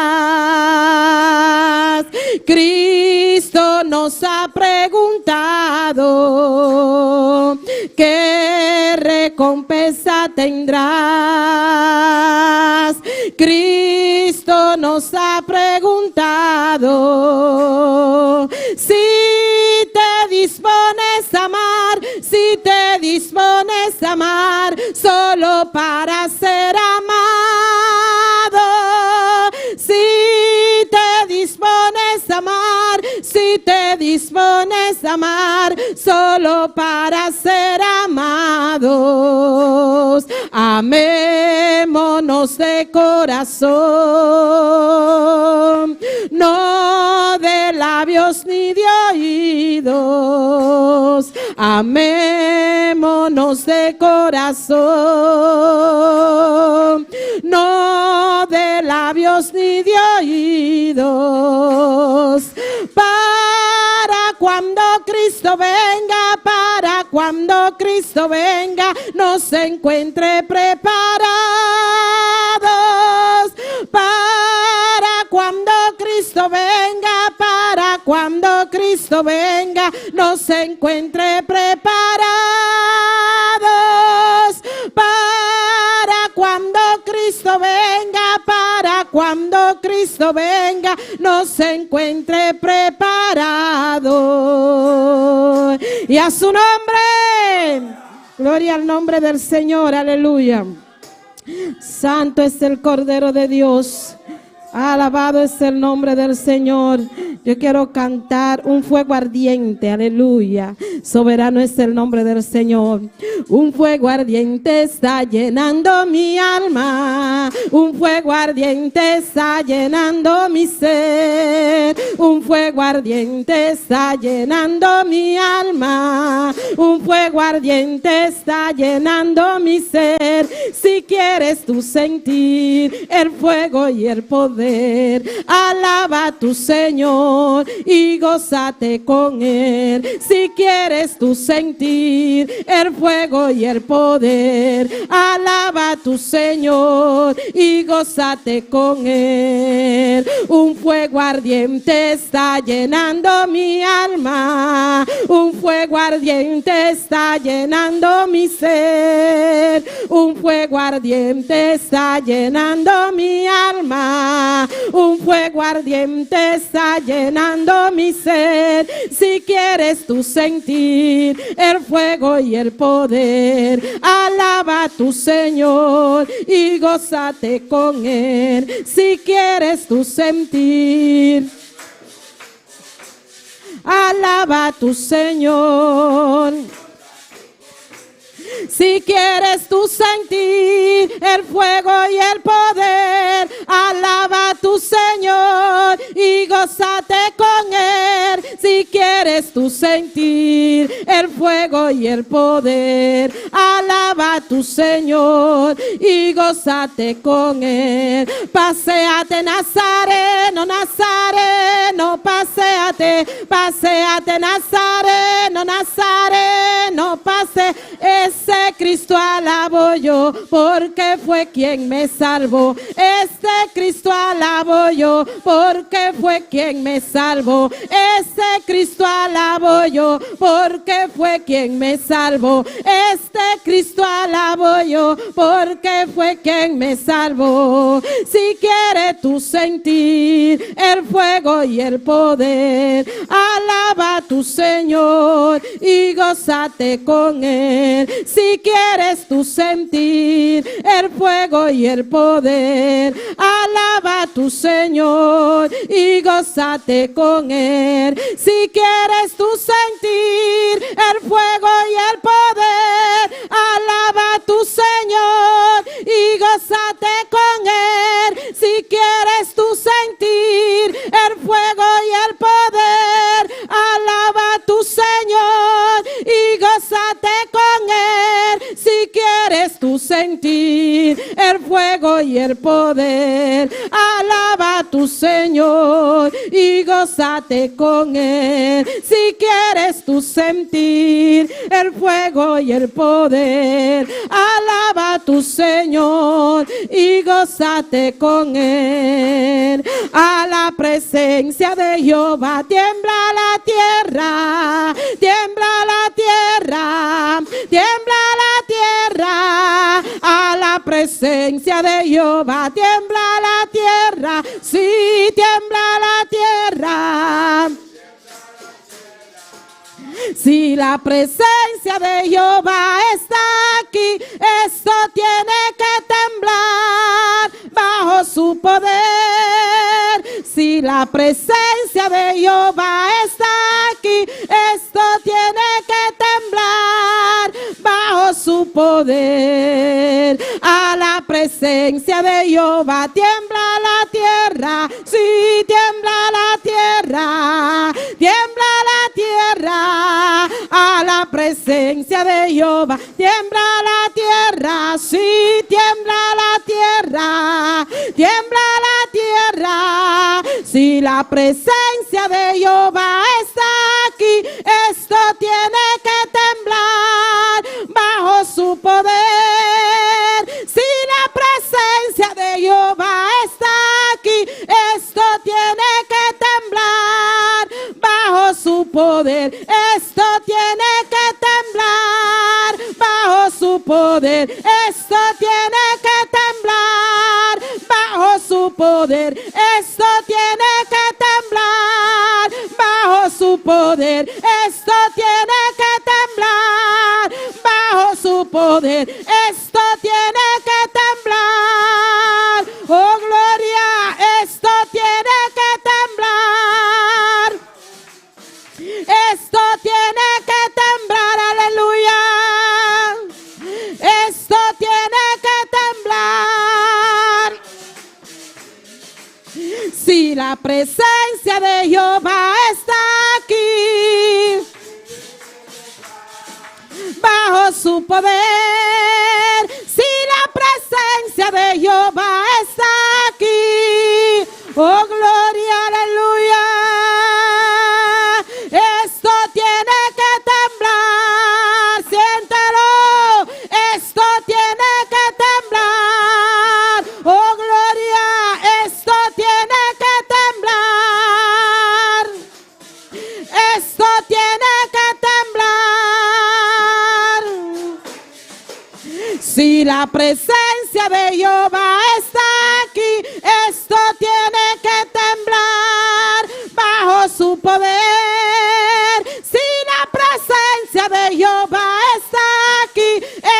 Cristo nos ha preguntado. ¿Qué recompensa tendrás? Cristo nos ha preguntado. Si te dispones a amar, si te dispones a amar, solo para ser amado. Si te dispones a amar, si te dispones a amar, solo para ser amados. Amémonos de corazón, no de labios ni de oídos. Amémonos de corazón, no de labios ni de oídos. Para cuando Cristo venga, para cuando Cristo venga, nos encuentre preparados. Para cuando Cristo venga, para cuando Cristo venga, nos encuentre preparados. Para cuando Cristo venga, para cuando Cristo venga, nos encuentre preparados. Y a su nombre, gloria al nombre del Señor, aleluya. Santo es el Cordero de Dios. Alabado es el nombre del Señor. Yo quiero cantar un fuego ardiente, aleluya. Soberano es el nombre del Señor. Un fuego ardiente está llenando mi alma. Un fuego ardiente está llenando mi ser. Un fuego ardiente está llenando mi alma. Un fuego ardiente está llenando mi ser. Si quieres tú sentir el fuego y el poder, alaba a tu Señor y gózate con él. Si quieres tú sentir el fuego y el poder, alaba a tu Señor y gózate con él. Un fuego ardiente está llenando mi alma. Un fuego ardiente está llenando mi ser. Un fuego ardiente está llenando mi alma. Un fuego ardiente está llenando mi ser. Si quieres tú sentir el fuego y el poder, alaba a tu Señor y gózate con él. Si quieres tú sentir, alaba a tu Señor. Si quieres tú sentir el fuego y el poder, alaba a tu Señor y gózate con él. Si quieres tú sentir el fuego y el poder, alaba a tu Señor y gózate con él. Paséate Nazareno, Nazareno, paséate, paséate Nazareno, Nazareno, pase. Ese Cristo alabo yo, porque fue quien me salvó. Este Cristo alabo yo, porque fue quien me salvó. Ese Cristo alabo yo, porque fue quien me salvó. Este Cristo alabo yo, porque fue quien me salvó. Si quieres tú sentir el fuego y el poder, alaba a tu Señor y gózate con él. Si quieres tú sentir el fuego y el poder, alaba a tu Señor y gózate con él. Si quieres tú sentir el fuego y el poder, alaba a tu Señor y gózate con él. Si quieres tú sentir el fuego y el poder, alaba a tu Señor y gózate con él. Si quieres tú sentir el fuego y el poder, alaba a tu Señor y gózate con él. Si quieres tú sentir el fuego y el poder, alaba a tu Señor y gózate con él. A la presencia de Jehová tiembla la tierra, tiembla la tierra, tiembla la tierra. A la presencia de Jehová tiembla la tierra, sí, tiembla la tierra. Si la presencia de Jehová está aquí, esto tiene que temblar bajo su poder. Si la presencia de Jehová está aquí, esto tiene que temblar bajo su poder. A la presencia de Jehová tiembla la tierra, sí, tiembla la tierra, tiembla la tierra. A la presencia de Jehová tiembla la tierra, sí, tiembla la tierra, tiembla la tierra. Si la presencia de Jehová está aquí, esto tiene que temblar bajo su poder. Si la presencia de Jehová está aquí, esto tiene que temblar bajo su poder. Esto tiene que temblar bajo su poder. Esto tiene que temblar bajo su poder. Esto tiene que temblar bajo su poder. Esto tiene que temblar bajo su poder. Esto tiene que temblar. Oh, gloria, esto La presencia de Jehová está aquí. Bajo su poder. Si la presencia de Jehová está aquí. Oh, gloria, aleluya. Esto tiene que temblar. Siéntelo. Esto tiene que temblar. Oh, gloria. Esto tiene que temblar. Esto tiene que temblar. Si la presencia de Jehová está aquí, esto tiene que temblar bajo su poder. Si la presencia de Jehová está aquí,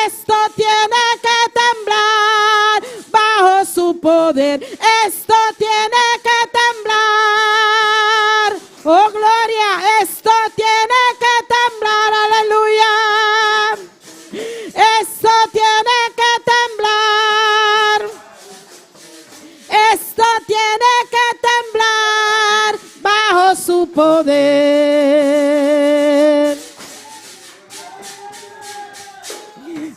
esto tiene que temblar bajo su poder. Esto tiene que temblar. Oh, gloria, esto tiene que temblar. Aleluya. Esto tiene que temblar. Esto tiene que temblar bajo su poder.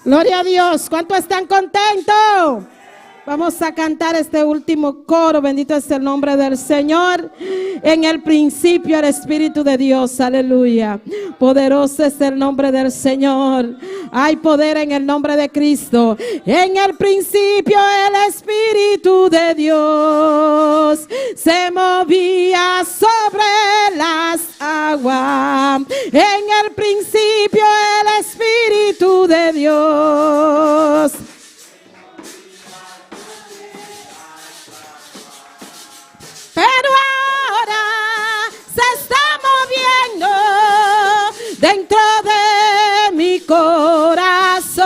Gloria a Dios. ¿Cuántos están contentos? Vamos a cantar este último coro. Bendito es el nombre del Señor. En el principio el Espíritu de Dios. Aleluya. Poderoso es el nombre del Señor. Hay poder en el nombre de Cristo. En el principio el Espíritu de Dios se movía sobre las aguas. En el principio el Espíritu de Dios. Pero ahora se está moviendo dentro de mi corazón.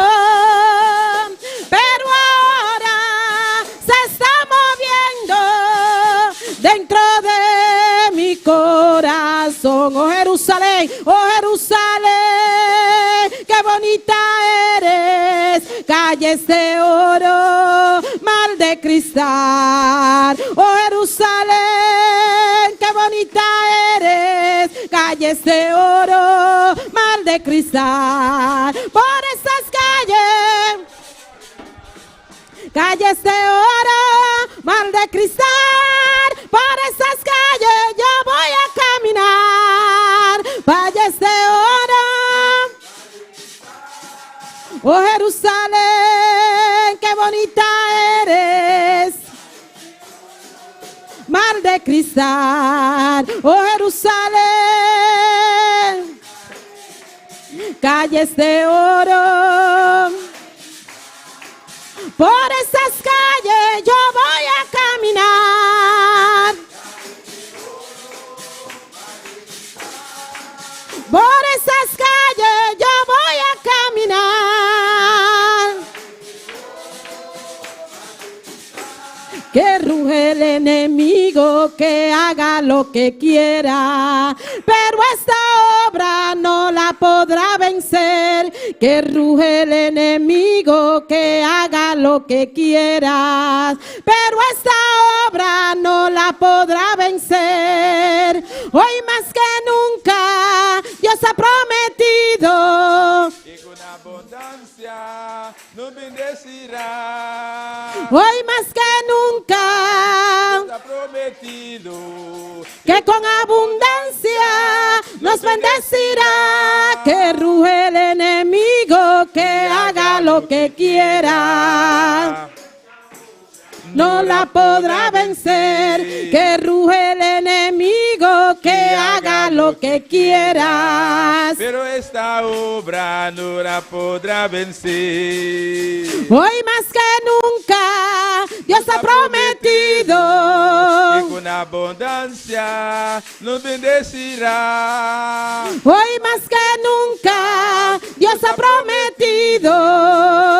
Pero ahora se está moviendo dentro de mi corazón. Oh Jerusalén, oh Jerusalén, qué bonita eres. Calles de oro, mar de cristal. Oh Jerusalén, qué bonita eres. Calles de oro, mar de cristal. Por esas calles. Calles de oro, mar de cristal, por esas calles yo voy a caminar. Calles de oro. Oh Jerusalén, qué bonita eres. Mar de cristal, oh Jerusalén. Calles de oro. Por esas calles yo voy a caminar. Por esas calles yo voy a caminar. Que ruge el enemigo, que haga lo que quiera, pero esta obra no la podrá vencer. Que ruge el enemigo, que haga lo que quiera, pero esta obra no la podrá vencer. Hoy más que nunca Dios ha prometido. Y con abundancia nos bendecirá. Hoy más que nunca Dios ha prometido que con abundancia nos bendecirá. Que ruge el enemigo, que haga lo que quiera. No la podrá vencer. Que ruge el enemigo, que haga lo que quiera. Pero esta obra no la podrá vencer. Hoy más que nunca Dios ha prometido Que con abundancia nos bendecirá. Hoy más que nunca Dios ha prometido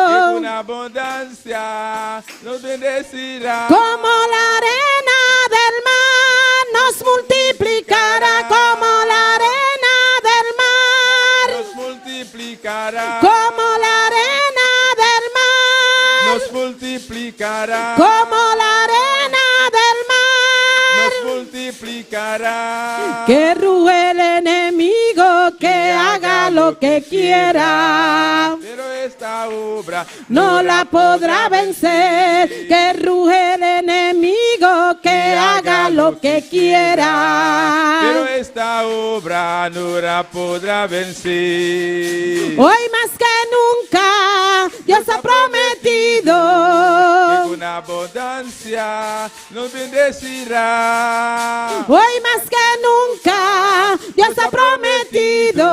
Que con abundancia nos bendecirá. Como la arena del mar nos multiplicará, como la arena del mar, Nos multiplicará. como la arena del mar, Nos multiplicará. como la arena del mar. Nos multiplicará. Que ruge el enemigo que haga lo que quiera. Pero esta obra No la podrá vencer. Que ruge el enemigo que haga lo que Pero quiera. esta obra no la podrá vencer. Hoy más que nunca Dios ha Que prometido. con abundancia nos bendecirá. Hoy más que nunca Dios ha prometido.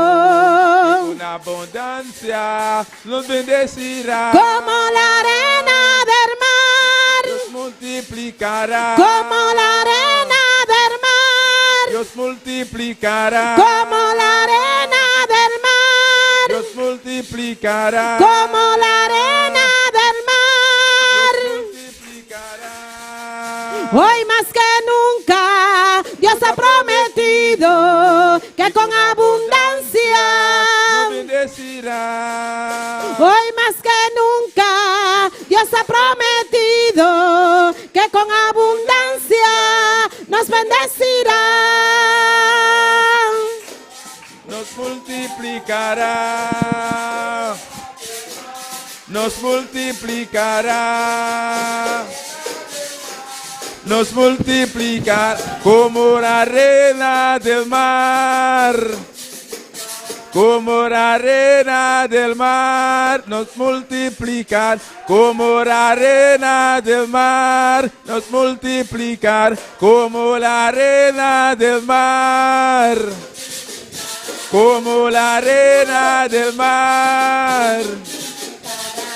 Con abundancia nos bendecirá. Como la arena del mar, Dios multiplicará. como la arena del mar, Dios multiplicará. como la arena del mar, Dios multiplicará. como la arena del mar. Multiplicará. Hoy más que nunca Dios ha prometido que con abundancia. Nos bendecirá. Hoy más que nunca Dios ha prometido que con abundancia nos bendecirá. Nos multiplicará. Nos multiplicará. Nos multiplicará como la arena del mar. Como la arena del mar, nos multiplicar. Como la arena del mar, nos multiplicar. Como la arena del mar. Como la arena del mar.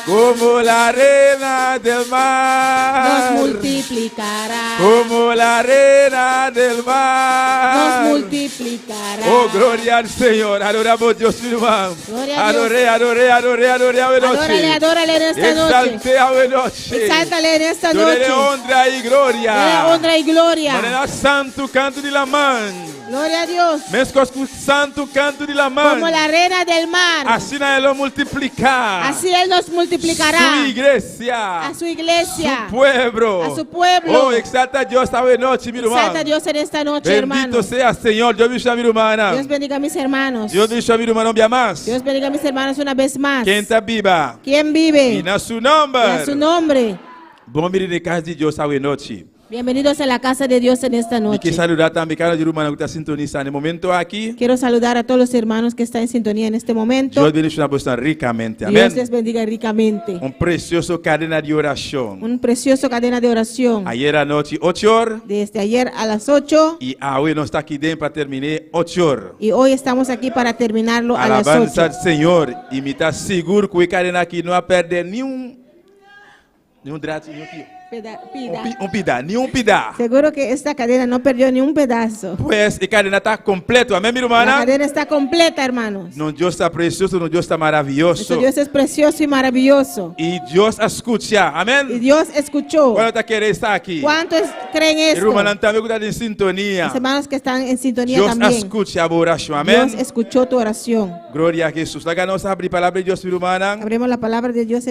Como la arena del mar. Nos multiplicará. Como la arena del mar. Nos multiplicará. Oh, gloria al Señor. Adoramos a Dios, mi hermano. Gloria a Dios. Adoré, adoré, adoré, adoré a noche. Adórale, adórale en esta noche. Exalté a noche. Exáltale en esta Dele noche. honra y gloria. Dele honra y gloria. Manera santu kantu di laman. Gloria a Dios. Meskos ku santu kantu di laman. Como la arena del mar. Asina E lo multipliká. Así Él nos multiplicará. Su iglesia. A su iglesia. Su pueblo. A su pueblo. Oh, exalta a Dios esta noche, mi hermano. Exalta a Dios en esta noche, Bendito hermano. sea, Señor. Dios bendiga a mi hermana. Dios bendiga a mis hermanos. Dios bendiga a mi hermano un mas. Dios bendiga a mis hermanos una vez más. Ken ta biba? ¿Quién vive? I na su nòmber. Y a su nombre. Bon bini na kas di Dios anochi. Bienvenidos a la casa de Dios en esta Mi ke noche. saludá tambe kada ruman ku ta sintonisá na e momento aki. Quiero saludar a todos los hermanos que están en sintonía en este momento. Dios bendishoná boso rikamente. Dios Amèn. les bendiga ricamente. Un presioso kadena di orashon. Un precioso cadena de oración. Ayera nochi, 8 or. Desde ayer a las 8 I awe nos ta aki den pa terminá 8 or. y hoy estamos aquí para terminarlo a las Alabansa 8. al Señor. I mi ta sigur ku e kadena aki no a pèrdè ningun drachi, ningun fio. Pida. Un pida, ningun pida. Seguro que esta cadena no perdió ni un pedazo. Pues e kadena ta kompleto. Amèn, mi La ruman? cadena está completa, hermanos. Nos Dios ta presioso, nos Dios ta maravioso. Nuestro Dios es precioso y maravilloso. I Dios a skucha. Y Amèn? Dios escuchó. Kuantu ta kere esaki? ¿Cuántos creen I esto? rumannan tambe ku ta den sintonia. Los hermanos que están en sintonía Dios también. skucha bo orashon. Amèn? Dios escuchó tu oración. Gloria na Hesus. Laga nos habri palabra di Dios, ruman. Abrimos la palabra de Dios,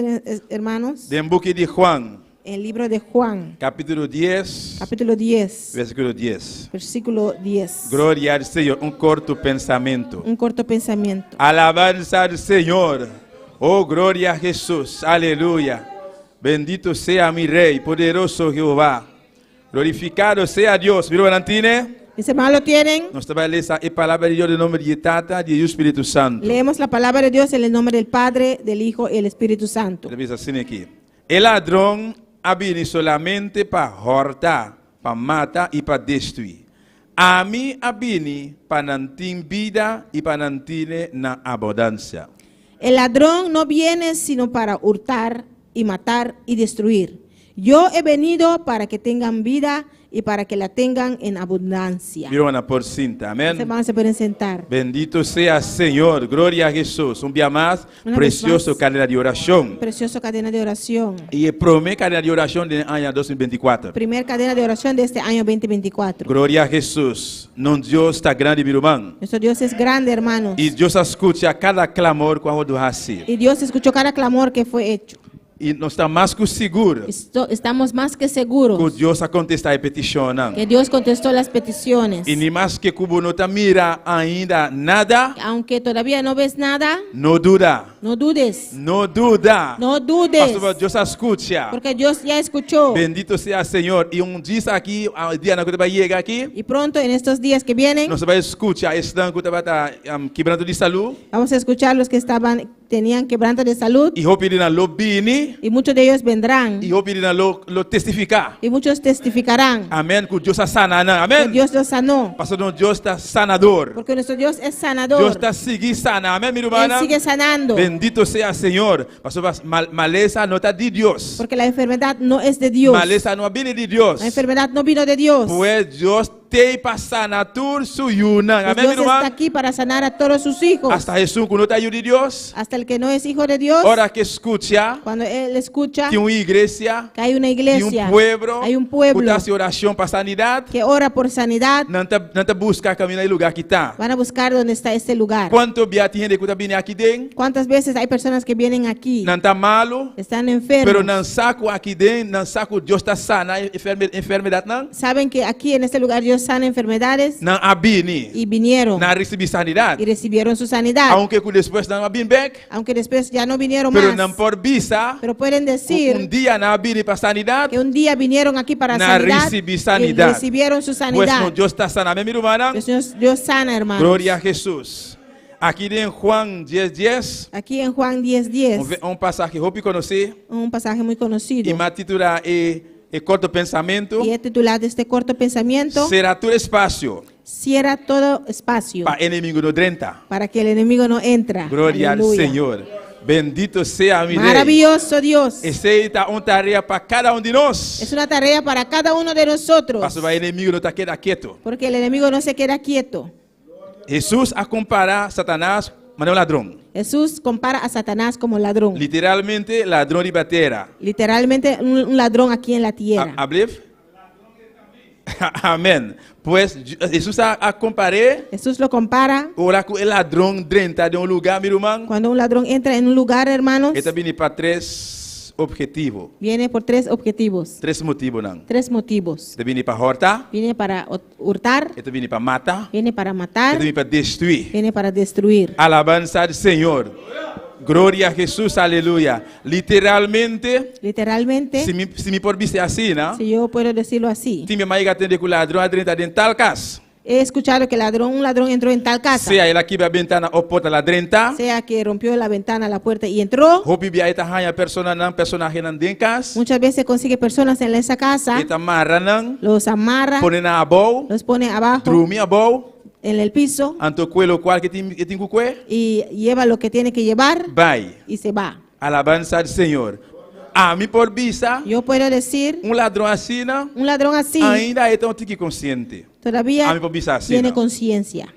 hermanos. Den buki di Juan, El libro de Juan, kapítulo 10, capítulo 10, versíkulo 10. versículo 10. Gloria al Señor. Un korto pensamentu. Un corto pensamiento. Alabanza al Señor. Oh, gloria a Jesús. Aleluya. Bendito sea mi Rey, poderoso Jehová. Glorificado sea Dios. Mira, Valentine. Mis hermanos lo tienen. Nos ta bai lesa e palabra di Dios den nòmber di Tata, di Spiritu Santu. Leemos la palabra de Dios en el nombre del Padre, del Hijo y del Espíritu Santo. E ta bisa asina aki. E ladron a bini solamente pa hòrta, pa mata i pa destruí. Ami a bini pa nan tin bida i pa nan tin'é na abundansia. El ladrón no viene sino para hurtar y matar y destruir. Yo he venido para que tengan vida y para que la tengan en abundancia. Mira, por sinta. Los Amèn. hermanos se pueden sentar. Bendito sea Señor. Gloria na Hesus. Un dia mas, Una vez presioso más. kadena di orashon. Precioso cadena de oración. I e promé kadena di orashon di aña 2024. Primer cadena de oración de este año 2024. Gloria na Hesus. Nos Dios ta grandi, mi ruman. Nuestro Dios es grande, hermanos. I Dios a skucha kada klamor ku a hasi. Y Dios escuchó cada clamor que fue hecho. I nos ta mas ku sigur Estamos más que ku seguros Dios a kontestá e petishonnan. que Dios contestó las peticiones. I ni maske ku bo no ta mira ainda nada, Aunque todavía no ves nada, no duda. no dudes. No duda. No dudes. Pasobra Dios a skucha. Porque Dios ya escuchó. Bendito sea Señor. I un dia aki, dianan ku ta bai yega aki, Y pronto en estos días que vienen, nos ta bai skucha esnan ku tabata kibrando di salú. vamos a escuchar los que estaban tenían quebranto de salud. I hopi di nan lo bini. Y muchos de ellos vendrán. I hopi di nan lo, lo testifiká. Y muchos testificarán Amèn. Ku Dios a sana nan. que Amèn. Dios los sanó. Pasobra nos Dios ta sanador. Porque nuestro Dios es sanador. Dios ta sigui sana. Amèn, mi Él rumannan. sigue sanando. Bendito sea Señor. Pasobra mal, malesa no ta di Dios. Porque la enfermedad no es de Dios. Malesa no a bini di Dios. La enfermedad no vino de Dios. Pues Dios t'ei pa sana tur su yunan. Pues Amèn, mi Dios está ruman. aquí para sanar a todos sus hijos. Asta esun ku no ta yu di Dios. Hasta el que no es hijo de Dios. Ora ku e skucha, Cuando él escucha tin un iglesia, que hay una tin un iglesia, pueblo, hay un pueblo ku ta hasi orashon pa sanidat, que ora por sanidad, nan ta, nan ta buska kaminda e lugá aki ta. van a buscar dónde está este lugar. Kuantu bia tin hende ku ta bini aki den? ¿Cuántas veces hay personas que vienen aquí? Nan ta malu, Están pero enfermos. nan sa ku aki den, nan sa ku Dios ta sana enfermedatnan. Saben que aquí en este lugar Dios sana enfermedades Nan a bini, y vinieron nan a risibí sanidat. y recibieron su sanidad. Aunke ku despues nan no a bin bèk, Aunque después ya no vinieron pero más. nan por bisa Pero pueden ku un decir dia nan a bini pa sanidat, que un día vinieron aquí para nan sanidad risibí y sanidat. recibieron su Pues sanidad. no, Dios ta sana. Amèn, mi rumannan? Dios, Dios, Dios sana, hermanos. Gloria a Hesus. Aki den Juan 10, 10, Aquí en Juan 10, 10, un, un pasahe hopi konosí, un pasaje muy conocido. i mi a titulá e, e korto pensamentu, Y he titulado este corto pensamiento, Sera tur espasio Cierra todo espacio pa enemigu no drenta. para que el enemigo no entra. Gloria al Aleluya. Señor. Bendito sea mi Rei. Maravilloso Dios. Esei ta un tarea pa kada un di nos. Es una tarea para cada uno de nosotros. Pasobra enemigu no ta keda ketu. Porque el enemigo no se queda quieto. Hesus a kompará Satanas manera un ladron. Jesús compara a Satanás como ladrón. Literalmente, ladron riba tera. Literalmente un, un ladrón aquí en la tierra. Ablief? Amèn. Pues, Hesus a, a kompar'é Jesús lo compara ora ku e ladron drenta den un lugá, mi ruman. cuando un ladrón entra en un lugar, hermanos, E ta bini pa tres ophetivo. viene por tres objetivos, Tres motibunan. tres motivos. E ta bini pa hòrta, Viene para hurtar, e ta bini pa mata, viene para e matar, ta bini pa destruí. viene para destruir. Alabansa na Señor. Gloria na Hesus, aleluya. Literalmente, Literalmente, si mi, si mi por bisa asina, no? si yo puedo decirlo así, Tin bia m'a yega tende ku ladron a drenta den tal kas. he escuchado que ladrón, un ladrón entró en tal casa, Sea el a kibra bentana òf porta el a drenta. sea que rompió la ventana, la puerta y entró. Hopi bia e ta haña personanan, personahenan den kas. Muchas veces consigue personas en esa casa, E ta mara nan, los amarra, pone nan abou, los pone abajo drumi abou, en el piso anto kue lokual ku e tin, e tin ku kue, y lleva lo que tiene que llevar bai. y se va. Alabansa na Señor. Ami por bisa, Yo puedo decir, un ladron asina, un ladrón así ainda e ta un tiki konsiente. todavía Ami por bisa asina. tiene conciencia,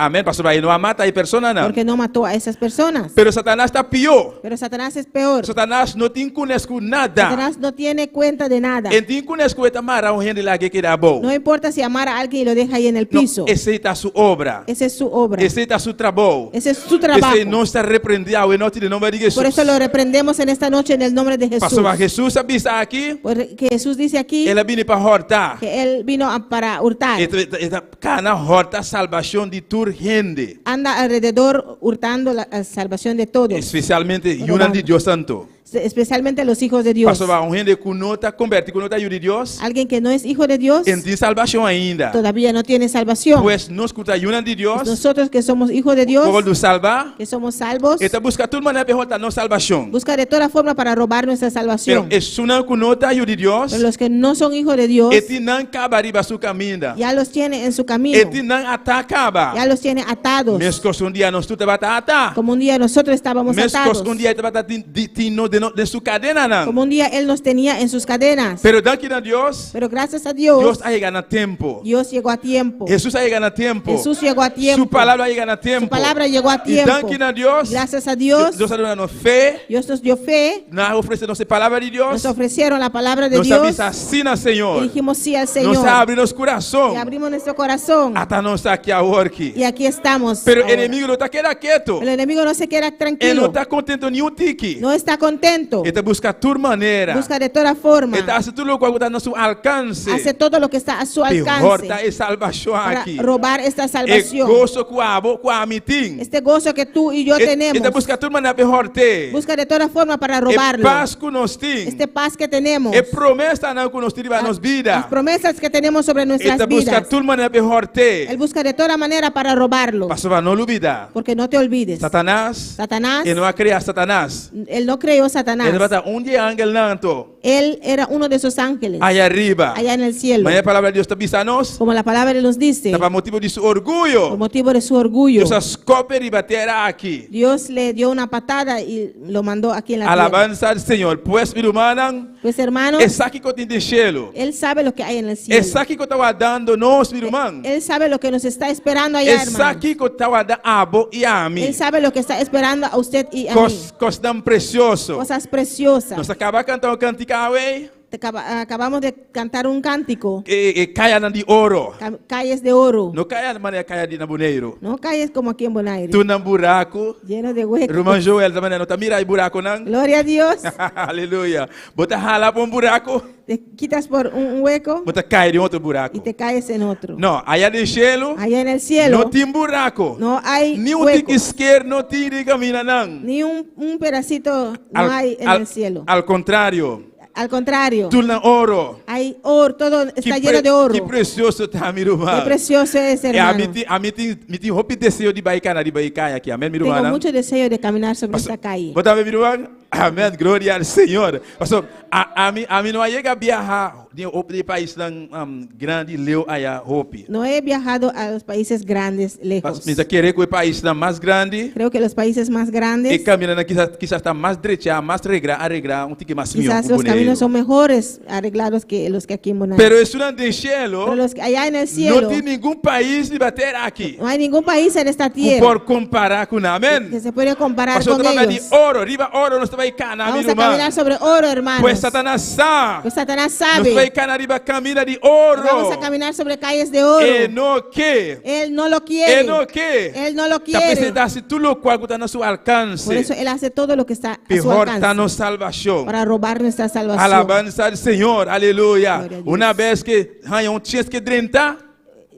Amèn. Pasobra e no a mata e personanan. porque no mató a esas personas. Pero Satanas ta pió. Pero Satanás es peor. Satanas no tin kunes ku nada. Satanás no tiene cuenta de nada. E n' tin kunes ku e ta mara un hende lag'é keda abou. No importa si amarra a alguien y lo deja ahí en el No, piso. esei ta su obra. Esa es su obra. Esei ta su trabou. Ese es su trabajo. Esei nos ta reprendé awe nochi den nòmber di Hesus. Por eso lo reprendemos en esta noche en el nombre de Jesús. Pasobra Hesus a bisa aki, Porque Jesús dice aquí el a bini pa hòrta. que él vino para hurtar. E ta kana hòrta salbashon di tur hende. Anda alrededor hurtando la, la salvación de todos, Espesialmente yunan di Dios anto. especialmente los hijos de Dios. Pasobra un hende ku no ta konvertí, ku no ta yu di Dios, Alguien que no es hijo de Dios e n' tin salbashon ainda. todavía no tiene salvación. Pues nos ku ta yunan di Dios, Nosotros que somos hijos de Dios, ku a wòrdu salbá, que somos salvos, e ta buska tur manera pa hòrta nos salbashon. busca de toda forma para robar nuestra Pero salvación. esunnan ku no ta yu di Dios, Pero los que no son hijos de Dios, e tin nan kaba riba su kaminda. ya los tiene en su camino, E tin nan atá kaba. ya los tiene atados. Meskos un dia nos tur tabata atá. Como un día nosotros estábamos Meskos atados. un dia e tabata tin tin nos den den su kadenanan. Como un día Él nos tenía en sus cadenas. Pero danki na Dios, Pero gracias a Dios, Dios a yega na tempu. Dios llegó a tiempo. Hesus a yega na tempu. Jesús llegó a tiempo. Su palabra a yega na tempu. Su palabra llegó a I tiempo. danki na Dios. Gracias a Dios, Dios a duna nos fe. Dios nos dio fe. Nan a ofresé nos e palabra di Dios. Nos ofrecieron la palabra de Nos Dios. a bisa sí na Señor. Y dijimos sí al Señor. Nos a habri nos kurason. Y abrimos nuestro corazón. Ata nos aki awor aki. Y aquí estamos. Pero ahora. enemigu no ta keda ketu. El enemigo no se queda E tranquilo. no ta kontentu ni un tiki. No está contento. contento. E ta buska tur manera. Busca de toda forma. E ta hasi tur loke ku ta na su alkanse. Hace todo lo que está a su P'e alcance hòrta e salbashon para aki. robar esta E salvación. goso ku abo ku ami tin. Este gozo que tú y yo E, e ta tenemos. buska tur manera p'e hòrt'é. Busca de toda forma para E robarlo. pas ku nos tin. Este paz que tenemos. E promesanan ku nos tin riba nos bida. Las promesas que tenemos sobre E nuestras ta buska vidas. tur manera p'e hòrt'é. Él busca de toda manera para robarlo. Pasobra no lubidá. Porque no te olvides. Satanas, Satanás, e no a krea Satanas. él no creó E Satanás. tabata un di e angelnan anto, Él era uno de esos ángeles aya riba. allá en el cielo. Ma e palabra di Dios ta bisa nos, Como la palabra nos dice, ta pa motibu di su por orguyo, motivo de su orgullo, Dios a skòp e riba tera aki. Dios le dio una patada y lo mandó aquí en la tierra. Alabansa al Señor. Pues, mi rumannan, Pues hermanos, e sa kiko tin den shelu. Él sabe lo que hay en el cielo. E sa kiko ta wardando nos, mi ruman. Él sabe lo que nos está esperando allá, E sa hermano. kiko ta warda abo i ami. Él sabe lo que está esperando a usted y a mí. Kos, kosnan presioso. Cosas preciosas. Nos a kaba kanta un kantika awe. Te acaba- Acabamos de cantar un cántico. E, e kayanan di oro. Ca- Calles de oro. No kaya manera kaya di na Boneiru. No calles como aquí en Bonaire. Tur nan buraku. Lleno de huecos. Ruman Joel ta manera no ta mira e burakunan. Gloria a Dios. Aleluya. Bo ta hala pa un buraku, Te quitas por un un hueco bo ta kai den otro y buraku. te caes en otro. No, aya den shelu, Allá en el cielo no tin buraku. no hay Ni un hueco. tiki sker no tin den kamindanan. Ni un, un pedacito no hay en al, el cielo. Al kontrario, Al contrario, tur nan oro. hay oro, todo está Ki lleno de oro. Ki presioso ta, mi ruman. Qué precioso es, E ami hermano. tin, ami tin, mi tin hopi deseo di bai kana riba e kaya aki. Amèn, mi Tengo rumannan. mucho deseo de caminar sobre esta calle. Bo tambe, mi ruman? Amèn, gloria al Señor. Paso, a, ami, ami no a yega biaha den hopi di paisnan um, grandi leu aya hopi. No he viajado a los países grandes lejos. Mi ta kere ku e paisnan mas grandi, Creo que los países más grandes, e kamindanan kisas, kisas ta mas drechá, mas regrá, areglá, un tiki mas mihó quizás ku los caminos Boneiru. son mejores arreglados que los que aquí en Bonaire. Pero esunnan den shelu, Pero los que allá en el no cielo, tin ningun pais riba tera aki no hay ningún país en esta ku tierra por kompará ku nan. que Amèn. se puede comparar Pasobra con ta papia di ellos. oro, riba oro nos ta bai kana, mi Vamos a ruman. caminar sobre oro, hermanos. Pues Satanas sa. Pues Satanás Nos sabe. ta bai kana riba kaminda di oro. Vamos a caminar sobre calles de oro. E no ke. Él no lo quiere. E no ke. Él no lo Ta quiere. p'esei e ta hasi tur lokual ku ta na su alkanse. Por eso él hace todo lo que está a su P'e hòrta alcance nos salbashon. para robar nuestra salvación. Alabansa al Señor. Aleluya. Gloria a Dios. Una bes ku e haña un chens ku drenta,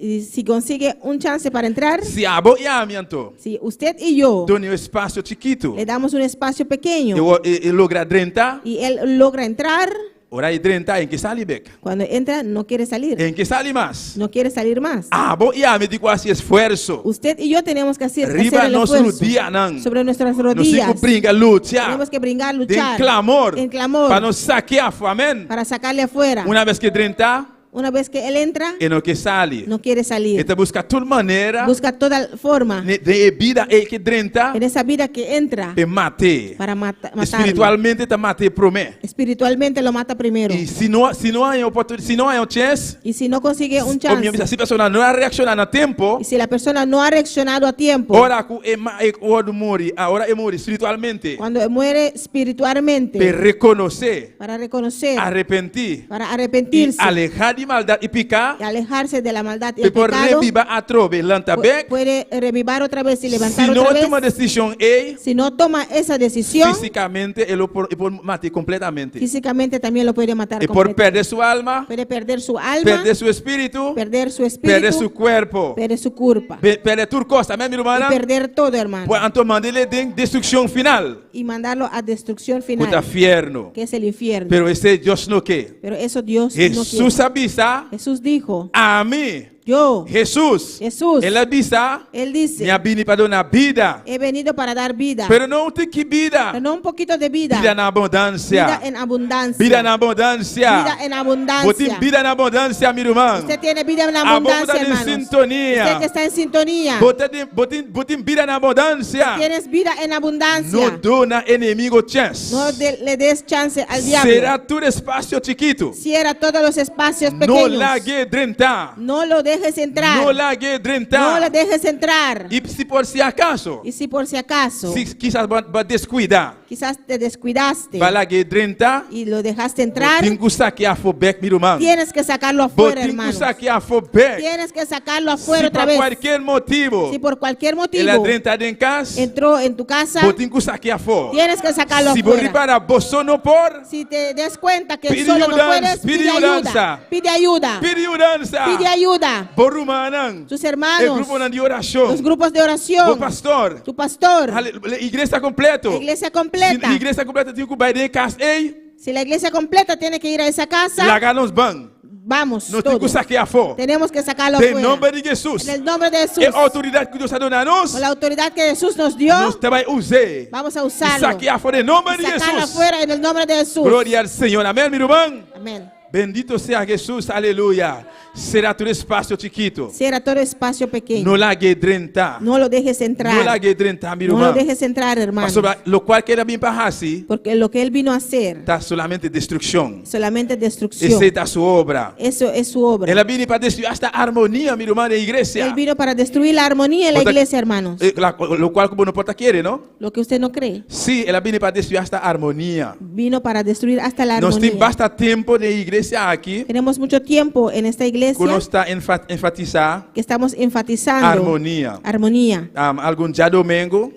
Y si consigue un chance para entrar, si abo i ami anto, si usted y yo dun'é un espasio chikitu, le damos un espacio pequeño e, e logra drenta, y él logra entrar, ora e drenta, e n' ke sali bèk. cuando entra no quiere salir, E n' ke sali mas. no quiere salir más. Abo i ami tin ku hasi esfuerso. Usted y yo tenemos que hacer, Riba hacer el nos esfuerzo rudianan. sobre nuestras Nos tin ku rodillas. bringa, lucha. Tenemos que bringar, Den luchar. clamor. En clamor. Pa nos sak'é afó. Amèn. Para sacarle afuera. Una bes ku e drenta, Una vez que él entra, e no ke sali. no quiere salir. E ta buska tur manera Busca toda forma den e bida ei ku drenta en esa vida que entra pa mat'é. para matarlo. Espiritualmente ta mat'é promé. Espiritualmente lo mata primero. I si no si no hay oportunidad, si no hay chance, Y si no consigue un o chance, mi si e persona no a reakshoná na tempu, y si la persona no ha reaccionado a tiempo, ora ku e e ora muri, ora e muri spiritualmente, cuando muere espiritualmente, pa rekonosé, para reconocer, arepentí, para i arrepentirse alehá di maldat i piká, y alejarse de la maldad y pa el por pecado, reviva atrobe, lanta bèk. puede revivar otra vez y levantar Si no otra tuma vez. desishon ei, Si no toma esa decisión, físikamente e por e por mat'é kompletamente. físicamente también lo puede matar E por completamente. pèrdè su alma, Puede perder su alma, pèrdè su spiritu, perder su pèrdè su espíritu, kurpa, perder su culpa pèrdè tur kos. Amèn, mi y ruman? perder todo, hermano. Pues anto mand'é den destrukshon final, Y mandarlo a destrucción ku ta final, fièrnu. que es el infierno. Pero esei Dios no ke. Pero eso Dios no quiere. Hesus a bisa, Jesús dijo, ami, yo, Hesus, Jesús, el a bisa, Él dice, mi a bini pa duna bida. he venido para dar vida, Pero no un tiki bida. pero no un poquito de vida, Bida na abundansia. vida en abundancia, Bida na abundansia. Vida en abundancia. Bo tin bida na abundansia, mi ruman. Usted tiene vida en Abo abundancia, ta den hermanos. sintonia. Usted que está en sintonía, Bo tin, bo tin, bo tin bida na abundansia. tienes vida en abundancia. No duna enemigu chèns. No le des chance al diablo. Sera tur espasio chikitu. Cierra todos los espacios No pequeños. lag'é drenta. No lo dejes entrar. No lag'é drenta. No lo dejes entrar. I si por si akaso, Y si por si acaso, si kisas bo a deskuidá. Quizás te descuidaste B'a lag'é drenta. y lo dejaste entrar. Bo tin ku sak'é afó bèk, mi ruman. Tienes que sacarlo Bo afuera, tin ku hermano. sak'é afó bèk. Tienes que sacarlo afuera Si otra pa vez. kualkier motibu Si por cualquier el a motivo drenta den kas, entró en tu casa, bo tin ku sak'é afó. tienes que sacarlo Si bo afuera. ripará bo so no por, Si te des cuenta que Pide solo no ayuda, puedes, pide pide ayudanza. ayuda. Pide ayuda. pidi yudansa. Pide ayuda. Bo rumannan, Tus e hermanos, gruponan di orashon, los grupos de bo oración, pastor, tu pastor, Ale- iglesia kompleto. la iglesia completa. Si iglesia kompleto tin ku bai den e kas ei, Si la iglesia completa tiene que ir a esa casa, laga nos ban. vamos. Nos tin ku todos. sak'é afó. Tenemos que sacarlo Den afuera. nòmber di Hesus. En el nombre de Jesús. E outoridat ku Dios a duna nos, Con la autoridad que Jesús nos dio, nos ta bai us'é. vamos a I usarlo. sak'é afó den nòmber di Sacarlo Hesus. afuera en el nombre de Jesús. Gloria al Señor. Amèn, mi ruman. Amén. Bendito sea Hesus. Aleluya. Sera tur espasio chikitu. Cierra todo espacio pequeño. No lag'é drenta. No lo dejes entrar. No lag'é drenta, mi No lo ruman. dejes entrar, hermano. Pasobra lokual ku el a bin pa hasi, Porque lo que él vino a hacer, ta solamente destrukshon. solamente destrucción. Esei ta su obra. Eso es su obra. El a bini pa destruí asta armonia, mi ruman, den iglesia. Él vino para destruir la armonía en la Bo ta- iglesia, hermanos. Eh, la- lokual ku bo no por ta kere, no? Lo que usted no cree. Sí, el a bini pa destruí asta armonia. Vino para destruir hasta la Nos tin armonía. basta tempu den iglesia aki Tenemos mucho tiempo en esta iglesia ku nos ta enfatisá que estamos enfatizando armonia. armonía. Algun djadumingu,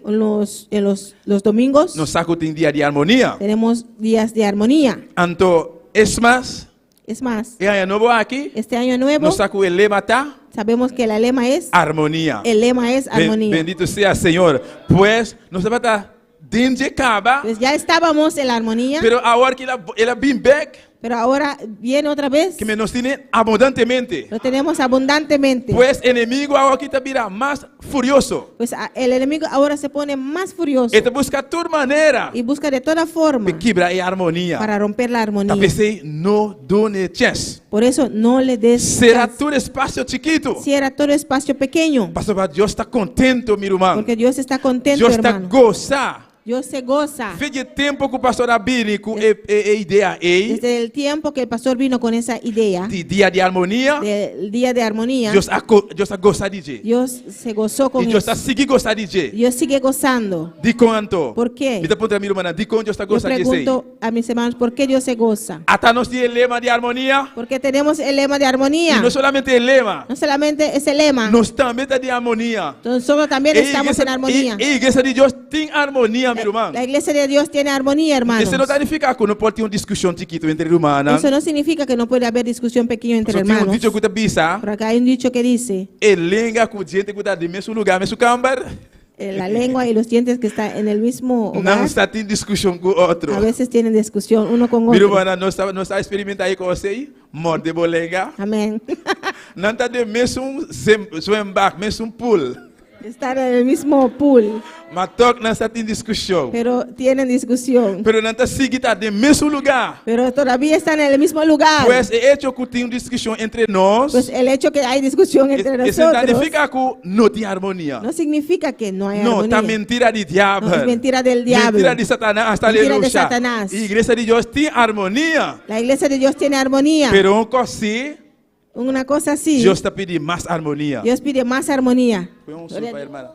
En los domingos nos sa ku tin dia di armonia. tenemos días de armonía. Anto, es mas, Es más, e aña nobo aki, este año nuevo nos sa ku e lema ta sabemos que el lema es armonia. el lema es armonía. Bendito sea Señor. Pues, nos tabata den dje kaba, Pues ya estábamos en la armonía, pero awor ku el a bin bèk, pero ahora viene otra vez. ke nos tin abundantemente. Lo tenemos abundantemente. Pues enemigu awor aki ta bira mas furioso. Pues el enemigo ahora se pone más furioso E ta buska tur manera y busca de toda forma pa kibra e armonia. para romper la armonía. Ta p'esei no dun'é chèns. Por eso no le des Sera chance. tur espasio chikitu. Cierra todo espacio pequeño, Pasobra Dios ta kontentu, mi ruman. porque Dios está contento, Dios ta hermano. gosa. Dios se goza. For di tempu ku pastor a bini ku e, e, e idea ei Desde el tiempo que el pastor vino con esa idea di dia di armonia, del día de armonía, Dios a, Dios a gosa di dje. Dios se gozó con I Dios ta eso. sigui gosa di dje. Dios sigue gozando. Dikon anto? Por qué? Mi ta puntra mi rumannan, dikon Dios ta Yo gosa di esei? pregunto a mis hermanos, ¿por qué Dios se goza? Ata nos tin e lema di armonia. Porque tenemos el lema de armonía. I no solamente e lema, No solamente ese lema, nos tambe ta den armonia. nosotros también E estamos en armonía. E, e iglesia di Dios tin armonia, mi ruman. La iglesia de Dios tiene armonía, hermanos. Esei no ta nifiká ku no por tin un diskushon chikitu entre rumannan. Eso no significa que no puede haber discusión pequeña entre Só tin un hermanos. dicho ku ta bisa, Por acá hay un dicho que dice, e lenga ku djente ku ta den mesun lugá, mesun kamber, la lengua y los dientes que están en el mismo hogar, nan sa tin diskushon ku otro. a veces tienen discusión uno con Mi otro. rumannan, nos a eksperimentá ei ku boso, morde bo lenga. Amén. Nan ta den mesun zwembad, mesun pool. Están en el mismo pool, Ma tòg nan sa tin diskushon. pero tienen discusión. Pero nan ta sigui ta den mesun lugá. Pero todavía están en el mismo lugar. Pues e echo ku tin un diskushon entre nos, Pues el hecho que hay discusión entre esei no nosotros ta nifiká ku no tin armonia. no significa que no hay No, ta armonía. mentira di diabel. No, es mentira del diablo. Mentira di Satanas, Mentira de aleluya. Satanás. Iglesia di Dios tin armonia. La iglesia de Dios tiene armonía. Pero un kos sí, Una cosa así, Dios ta pidi mas armonia. Dios pide más armonía. Kue un Gloria stul pa a hermana.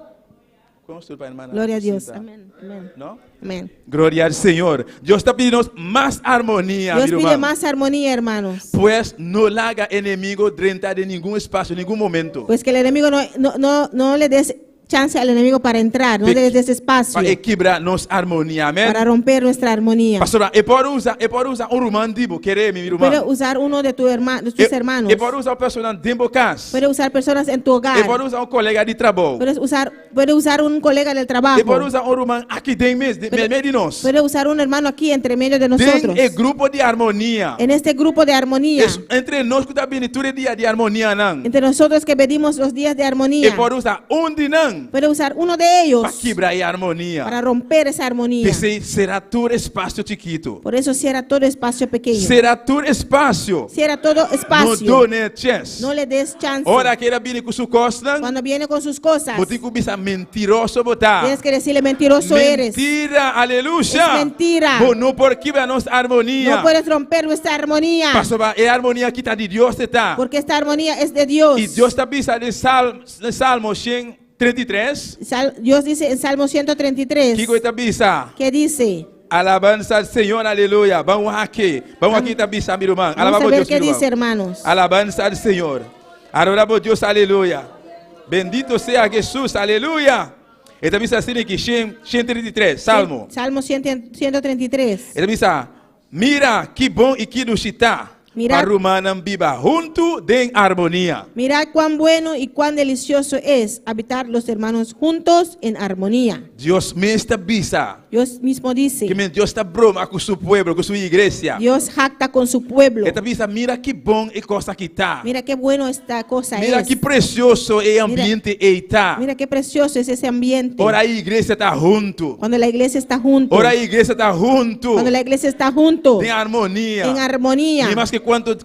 Kue un stul pa hermana. Gloria a Dios. Sinta. Amén. Amén. No? Amén. Gloria al Señor. Dios ta pidiendo mas armonia, Dios mi pide ruman. más armonía, hermanos. Pues no laga enemigu drenta den ningun espasio, ningun momento. Pues que el enemigo no, no, no, no le des chance al enemigo para entrar, no le des espacio Pa kibra nos armonia, amèn. para romper nuestra armonía. Pastor, e por usa, e por usa un ruman di bo, kere mi, mi ruman. Puede usar uno de, tu herma- de tus E, hermanos. e por usa un persona den bo kas. Puede usar personas en tu hogar. E por usa un kolega di trabou. Puede usar un colega del trabajo. E por usa un ruman aki den mes, meimei di nos. Puede usar un hermano aquí entre medio de nosotros. Den e grupo di armonia. En este grupo de armonía. Es entre nos ku ta bini tur dia di armonia nan. Entre nosotros que pedimos los días de armonía. E por usa un di nan Puede usar uno de ellos pa kibra e armonia. para romper esa armonía. P'esei sera tur espasio chikitu. Por eso cierra todo espacio pequeño. Sera tur espasio. Cierra todo No espacio. dun'é chèns. No le des chance. Ora ku el a bini ku su kosnan, Cuando viene con sus cosas, bo tin ku bisa mentiroso bo ta. tienes que decirle mentiroso eres. Mentira, aleluya. Es mentira. Bo no por kibra nos armonia. No puedes romper nuestra armonía. Pasobra e armonia aki ta di Dios ta. Porque esta armonía es de Dios. I Dios ta bisa den Salmo, Salmo 100. 133, Dios dice en Salmo 133, kiko e ta bisa? ¿qué dice? Alabansa al Señor, aleluya. Ban wak aki. Ban wak kiko e ta bisa, mi ruman. Vamos a Alabá ver Dios, qué mi ruman. dice, hermanos. Alabansa al Señor. Adorá bo Dios, aleluya. Bendito sea Jesús, aleluya. E ta bisa asina aki, 133, Salmo. Salmo 133. E ta bisa, Mira ki bon i ki dushi ta Mira. pa rumannan biba huntu den armonia. Mirad cuán bueno y cuán delicioso es habitar los hermanos juntos en armonía. Dios mes ta bisa. Dios mismo dice, Ke men Dios ta broma ku su pueblo, ku su iglesia. Dios jacta con su pueblo. E ta bisa, mira ki bon e kos aki ta. Mira qué bueno esta cosa Mira es. ki presioso e ambiente ei ta. Mira qué precioso es ese ambiente. Ora e iglesia ta huntu. Cuando la iglesia está junto. Ora e iglesia ta huntu. Cuando la iglesia está junto. Den armonia. En armonía. Ni maske kuantu,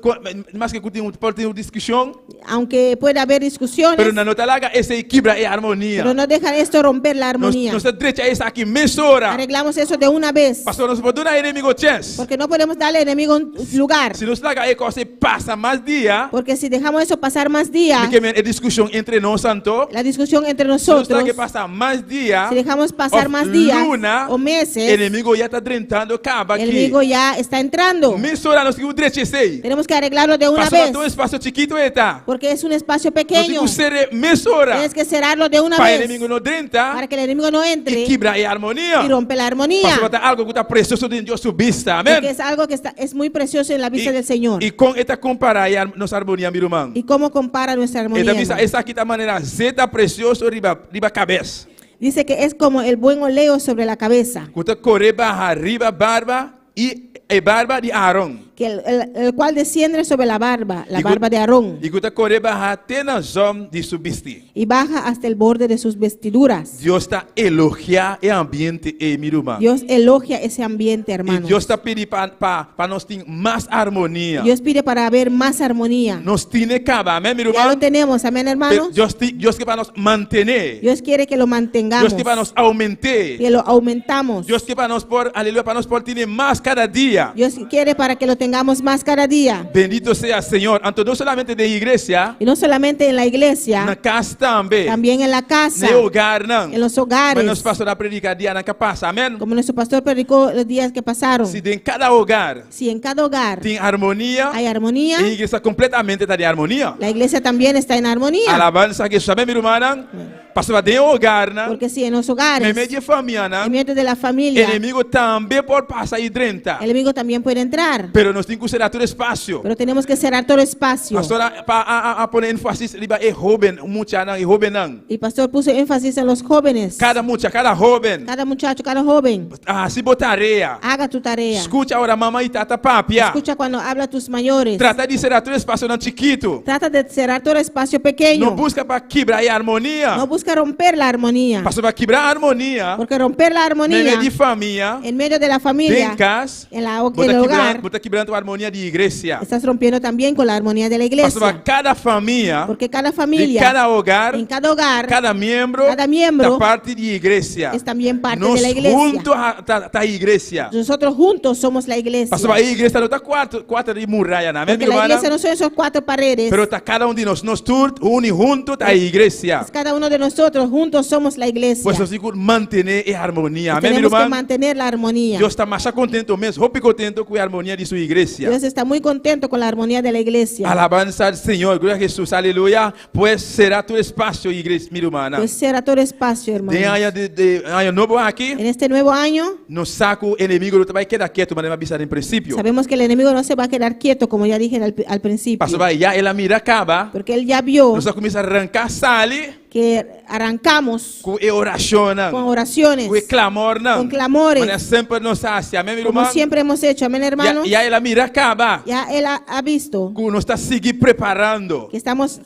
maske ku tin por tin un diskushon, Aunque pueda haber discusiones, pero nan no ta laga esei kibra e armonia. pero no dejan esto romper la Nos, armonía. nos ta drecha esaki mesora. Arreglamos eso de una vez. Pasobra nos no por duna enemigo chèns. Porque no podemos darle al enemigo un lugar. Si nos laga e kos ei pasa mas dia, Porque si dejamos eso pasar más días, mi ke men e diskushon entre nos anto, la discusión entre si nos nosotros, laga pasa mas dia, si dejamos pasar òf más días luna, o meses, enemigo ya ta drentando kaba el aki. enemigo ya está entrando. Mesora nos tin ku drecha esei. Tenemos que arreglarlo de una Pasobra vez. ta un espasio chikitu e ta. Porque es un espacio Nos tin pequeño. ku ser'é mesora. Tienes que cerrarlo de una Pa vez. enemigo no drenta Para que el enemigo no entre i kibra e armonia. y rompe la armonía. Pasobra ta algu ku ta presioso den Dios su bista. Amèn. Porque es algo que está, es muy precioso en la vista del Señor. I kon e ta kompará nos armonia, mi ruman? ¿Y cómo compara nuestra armonía? E ta bisa, hermano? esaki ta manera zeta presioso riba, riba kabes. Dice que es como el buen oleo sobre la cabeza, Ku ta kore baha riba barba i e barba di Aaron. que el cual desciende sobre la barba, la I ku- barba de Aarón, I ku ta kore baha te na zòm di su bistí. y baja hasta el borde de sus vestiduras. Dios ta elogiá e ambiente ei, mi ruman. Dios elogia ese ambiente, I hermano. Dios ta pidi pa, pa, pa nos tin mas armonia. Dios pide para haber más armonía. Nos tin'é kaba, amèn, mi Ya lo ruman? tenemos, amén, Pero hermanos. Dios, Dios ke pa nos mantené. Dios quiere que lo mantengamos, Dios ke pa nos oument'é. que lo aumentamos. Dios ke pa nos por, aleluya, pa nos por tin mas kada dia. Dios quiere para que lo tengamos más cada día. Bendito sea Señor. Anto, no solamente den iglesia, Y no solamente en la iglesia, na kas tambe. también en la casa, Den hogarnan. en los hogares. Manera nos pastor a prediká dianan ku a pasa. Amèn. Como nuestro pastor predicó los días que pasaron. Si den kada hogar Si en cada hogar tin armonia, hay armonía, e iglesia kompletamente ta den armonia. la iglesia también está en armonía. Alabansa na Hesus. Amèn, mi rumannan? Pasobra den hogarnan. Porque si en los hogares, Meimei di famianan, en medio de la familia, enemigu tambe por pasa i drenta. el enemigo también puede entrar. Pero nos tin ku sera tur espasio. Pero tenemos que cerrar todo espacio. Pastor a, a, a, a pone énfasis riba e hóben, muchanan i hóbennan. Y pastor puso énfasis en los jóvenes. Kada mucha, kada hóben. Cada muchacho, cada joven, Hasi bo tarea. haga tu tarea. Skucha ora mama i tata papia. Escucha cuando habla tus mayores. Trata di sera tur espasionan chikitu. Trata de cerrar todo espacio pequeño. No buska pa kibra e armonia. No busca romper la armonía. Pasobra kibra armonia. Porque romper la armonía Meimei di famia. en medio de la familia, Den kas. en la, Bo ta el kibra, hogar, bo ta kibrando armonia di iglesia. estás rompiendo también con la armonía de la Pasobra iglesia. kada famia. Porque cada Den familia, kada hogar. en cada hogar, Kada miembro, Cada miembro ta parti di iglesia. es también parte Nos de la iglesia. huntu ta, ta iglesia. Nosotros juntos somos la iglesia. Pasobra e iglesia no ta kuater di muraya, amèn, Porque la rumannan? iglesia no son esos cuatro paredes. Pero ta kada un di nos, nos tur uní huntu ta iglesia. Es cada uno de nosotros juntos somos la iglesia. Pues nos tin ku mantené e armonia. Amèn, Tenemos que ruman? mantener la armonía. Dios ta mas kontentu mes, hopi kontentu ku e armonia di su iglesia. Dios está muy contento con la armonía de la iglesia. Alabansa na Señor, gloria na Hesus, aleluya. Pues sera tur espasio, iglesia, mi rumannan. Pues cierra todo espacio, hermano. Den aña di, di aña nobo aki, En este nuevo año, nos sa ku enemigu no ta bai keda ketu, manera m'a bisa na prinsipio. sabemos que el enemigo no se va a quedar quieto, como ya dije al principio. Pasobra ya el a mira kaba, Porque él ya vio nos a kuminsá ranka sali que arrancamos ku e orashonnan, con oraciones, ku e klamornan, con clamores. Manera semper nos a hasi, amèn, como ruman? siempre hemos hecho. Amén, hermanos. Ya, ya el a mira kaba, Ya él ha visto ku nos ta sigui preparando que estamos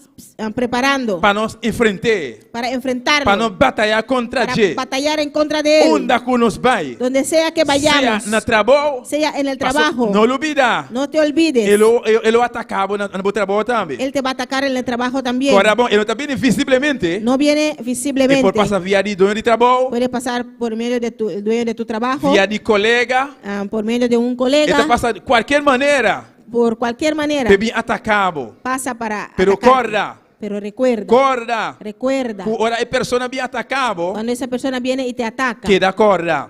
preparando pa nos enfrentá, para enfrentarlo, pa nos batayá kontra para dje. batallar en contra de él, Unda ku nos bai, donde sea que vayamos, sea na trabou, sea en el Paso, trabajo. no lubidá. No te olvides, E lo, e lo ataká bo na, na bo trabou tambe. él te va a atacar en el trabajo también. Awor bon, e no ta bini visiblemente. No viene E por visiblemente. pasa via di doño di trabou, Puede pasar por medio de tu, el dueño de tu trabajo, via di kolega. por medio de un colega, E ta pasa di kualke manera. por cualquier manera. Pa bin ataká bo. Pasa para Pero atacarte. kòrda. Pero recuerda, Kòrda recuerda, ku ora e persona bin ataká bo, cuando esa persona viene y te ataca, keda kòrda.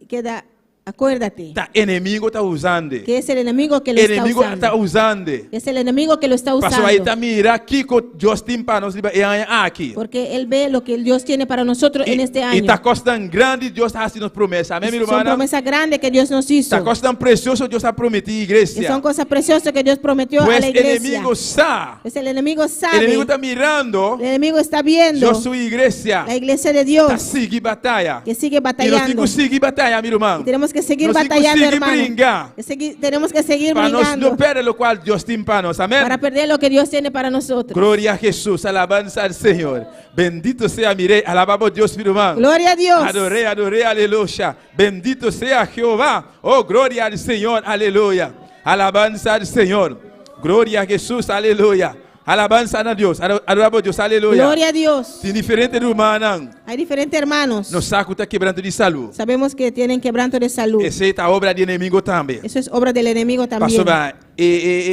queda, acuérdate Ta enemigo ta usando. que es el enemigo que lo está Enemigo ta usando. usando. Es el enemigo que lo está Pasobra e usando. ta mira kiko Dios tin pa nos riba e aña aki. Porque él ve lo que Dios tiene para nosotros en este I año. ta kosnan grandi Dios a hasi nos promesa. Amèn, mi Son rumannan? promesas grandes que Dios nos hizo. Ta kosnan presioso Dios a prometí Y iglesia. son cosas preciosas que Dios prometió a Pues la iglesia. enemigo sa. Pues el enemigo sabe. Enemigo ta mirando. El enemigo está viendo Dios su iglesia. la iglesia de Ta Dios sigui bataya. que sigue I nos tin batallando. ku sigui bataya, mi ruman. Y tenemos que seguir Nos tin ku batallando, sigui hermano. bringa. Que tenemos que seguir Pa nos no bringando pèrdè lokual Dios tin pa nos. Amèn. para perder lo que Dios tiene para nosotros. Gloria a Jesús, alabanza al Señor. Bendito sea mi Rey, alabamos Dios, mi hermano. Gloria a Dios. Adoré, adoré, aleluya. Bendito sea Jehová. Oh, gloria al Señor, aleluya. Alabanza al Señor. Gloria a Jesús, aleluya. Alabanza a Dios, adoramos a Dios, aleluya. Gloria a Dios. Tin diferente rumannan. Hay diferentes hermanos. Nos sa ku ta kebranto di salú. Sabemos que tienen quebranto de salud. Esei ta obra di enemigo tambe. Eso es obra del enemigo también. Pasobra e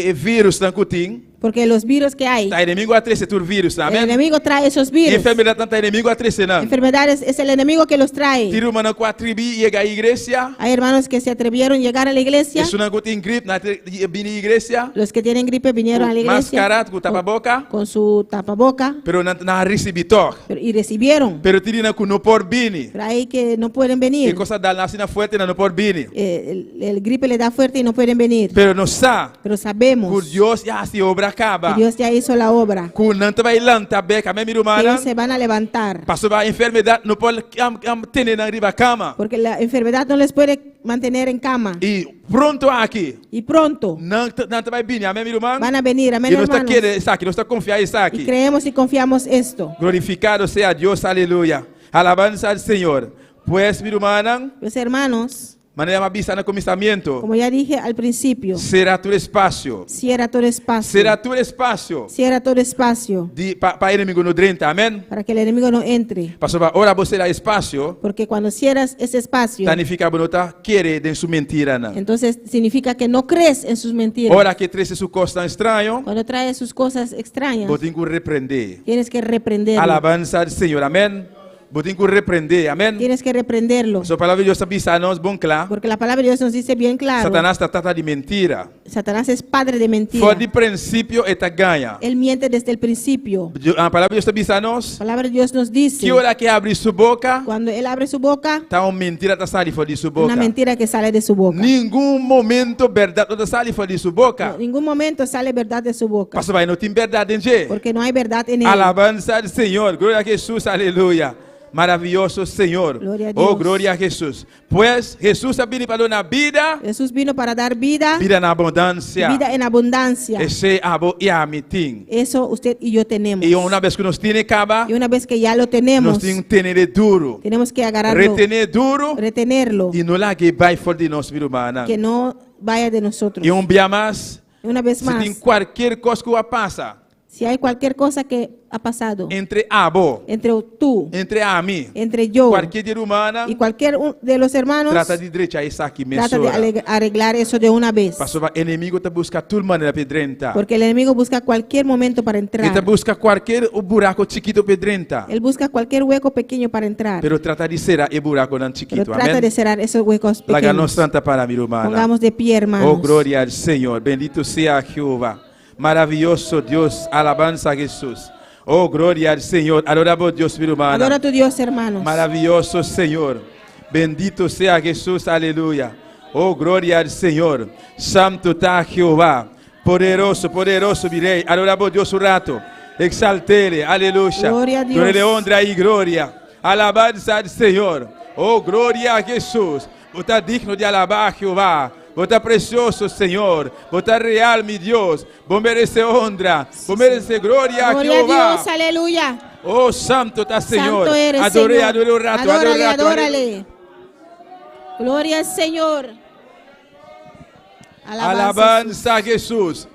e e virusnan ku tin. Porque los virus que hay, Ta enemigo a trese tur virus, el amèn? enemigo trae esos virus. Enfermedatnan ta enemigo a trese nan. Enfermedades es el enemigo que los trae. Tin rumannan ku a tribi yega iglesia. Hay hermanos que se atrevieron a llegar a la iglesia. Esunnan ku tin grip nan a bini iglesia. Los que tienen gripe vinieron a la iglesia. Maskara, ku tapaboka. Con su tapaboca. Pero nan nan a risibí tòg. Pero, y recibieron. Pero tin nan ku no por bini. Pero hay que no pueden venir. E kos a dal nan asina fuerte nan no por bini. Eh, el, el gripe le da fuerte y no pueden venir. Pero nos sa. Pero sabemos. Ku Dios ya a hasi obra kaba. Que Dios ya hizo la obra. Ku nan ta bai lanta bèk, amèn mi rumannan? Ellos se van a levantar. Pasobra enfermedat no por tene nan riba kama. Porque la enfermedad no les puede mantener en cama. I pronto aki. Y pronto. Nan nan ta bai bini, amèn mi ruman? Van a venir, amèn I nos ta hermanos. kere esaki, nos ta konfia esaki. Y creemos y confiamos esto. Glorificado sea Dios, aleluya. Alabanza al Señor. Pues mi rumannan. Pues hermanos. Manera m'a bisa na kuminsamentu. Como ya dije al principio. Sera tur espasio. Cierra todo espacio. Sera tur espasio. Cierra todo espacio. Di pa pa enemigo no drenta. Amèn. Para que el enemigo no entre. Pasobra ora bo sera espasio. Porque cuando cierras ese espacio. Ta nifiká bo no ta kere den su mentiranan. Entonces significa que no crees en sus mentiras. Ora ku e trese su kosnan straño. Cuando trae sus cosas extrañas. Bo tin ku reprendé. Tienes que reprenderlo. Alabansa al Señor. Amèn. Bo tin ku reprendé, amèn. Tienes que reprenderlo. Pasobra palabra di Dios ta bisa nos bon kla. Porque la palabra de Dios nos dice bien claro. Satanas ta tata di mentira. Satanás es padre de mentira. For di prinsipio e ta gaña. Él miente desde el principio. Palabra di Dios ta bisa nos. La palabra de Dios nos dice. Ki ora ku e abri su boka. Cuando él abre su boca. Ta un mentira ta sali for di su boka. Una mentira que sale de su boca. Ningun momento bèrdat no ta sali for di su boka. No, ningún momento sale verdad de su boca. Pasobra e no tin bèrdat den dje. Porque no hay verdad en él. Alabansa al Señor. Gloria a Jesús. Aleluya. Maraviyoso Señor. Gloria a Oh, Dios. gloria a Jesús. Pues, Jesús a bini pa duna bida. Jesús vino para dar vida. Bida na abundansia. Vida en abundancia. Esei abo i ami tin. Eso usted y yo tenemos. I una bes ku nos tin'é kaba. Y una vez que ya lo tenemos. Nos tin ten'é duru. Tenemos que agarrarlo. Retené duru. Retenerlo. I no lag'é bai for di nos, mi rumannan. Que no vaya de nosotros. I un bia mas. Una vez Si más. tin kualkier kos ku a pasa. Si hay cualquier cosa que ha pasado. Entre abo. Entre tú. Entre ami. Entre yo. Cualquier di rumannan. Y cualquier de los hermanos. Trata di drecha esaki mesora. Trata de arreglar eso de una vez. Pasobra enemigo ta busca tur manera pa drenta. Porque el enemigo busca cualquier momento para entrar. E ta busca cualkier buraco chikito pa drenta. Él busca cualquier hueco pequeño para entrar. Pero trata di sera e buraconan chikito. Pero trata Amén. de cerrar esos huecos Laga nos pequeños. lanta para mi rumana. Pongamos de pie, hermanos. Oh, gloria al Señor. Bendito sea Jehová. Maraviyoso Dios. Alabanza a Jesús. Oh, gloria al Señor. Adoramos Dios, mi rumana. Adora a tu Dios, hermanos. Maraviyoso Señor. Bendito sea Jesús. Aleluya. Oh, gloria al Señor. Santo ta Jehová. Poderoso, poderoso, mi Rey. Adoramos Dios un rato. Exaltele. Aleluya. Gloria a Dios. Dole honra y gloria. Alabanza al Señor. Oh, gloria a Jesús. Bo ta digno di alabá Jehová. Bo ta precioso, Señor. Bo ta real, mi Dios. Bo merece honra. Bo merece gloria, Gloria a Jehová. Dios, aleluya. Oh, santo ta Señor. Santo eres, Adoré, Señor. adoré un rato, adoré un Adórale, rato, adórale. Gloria al Señor. Alabanza a Jesús.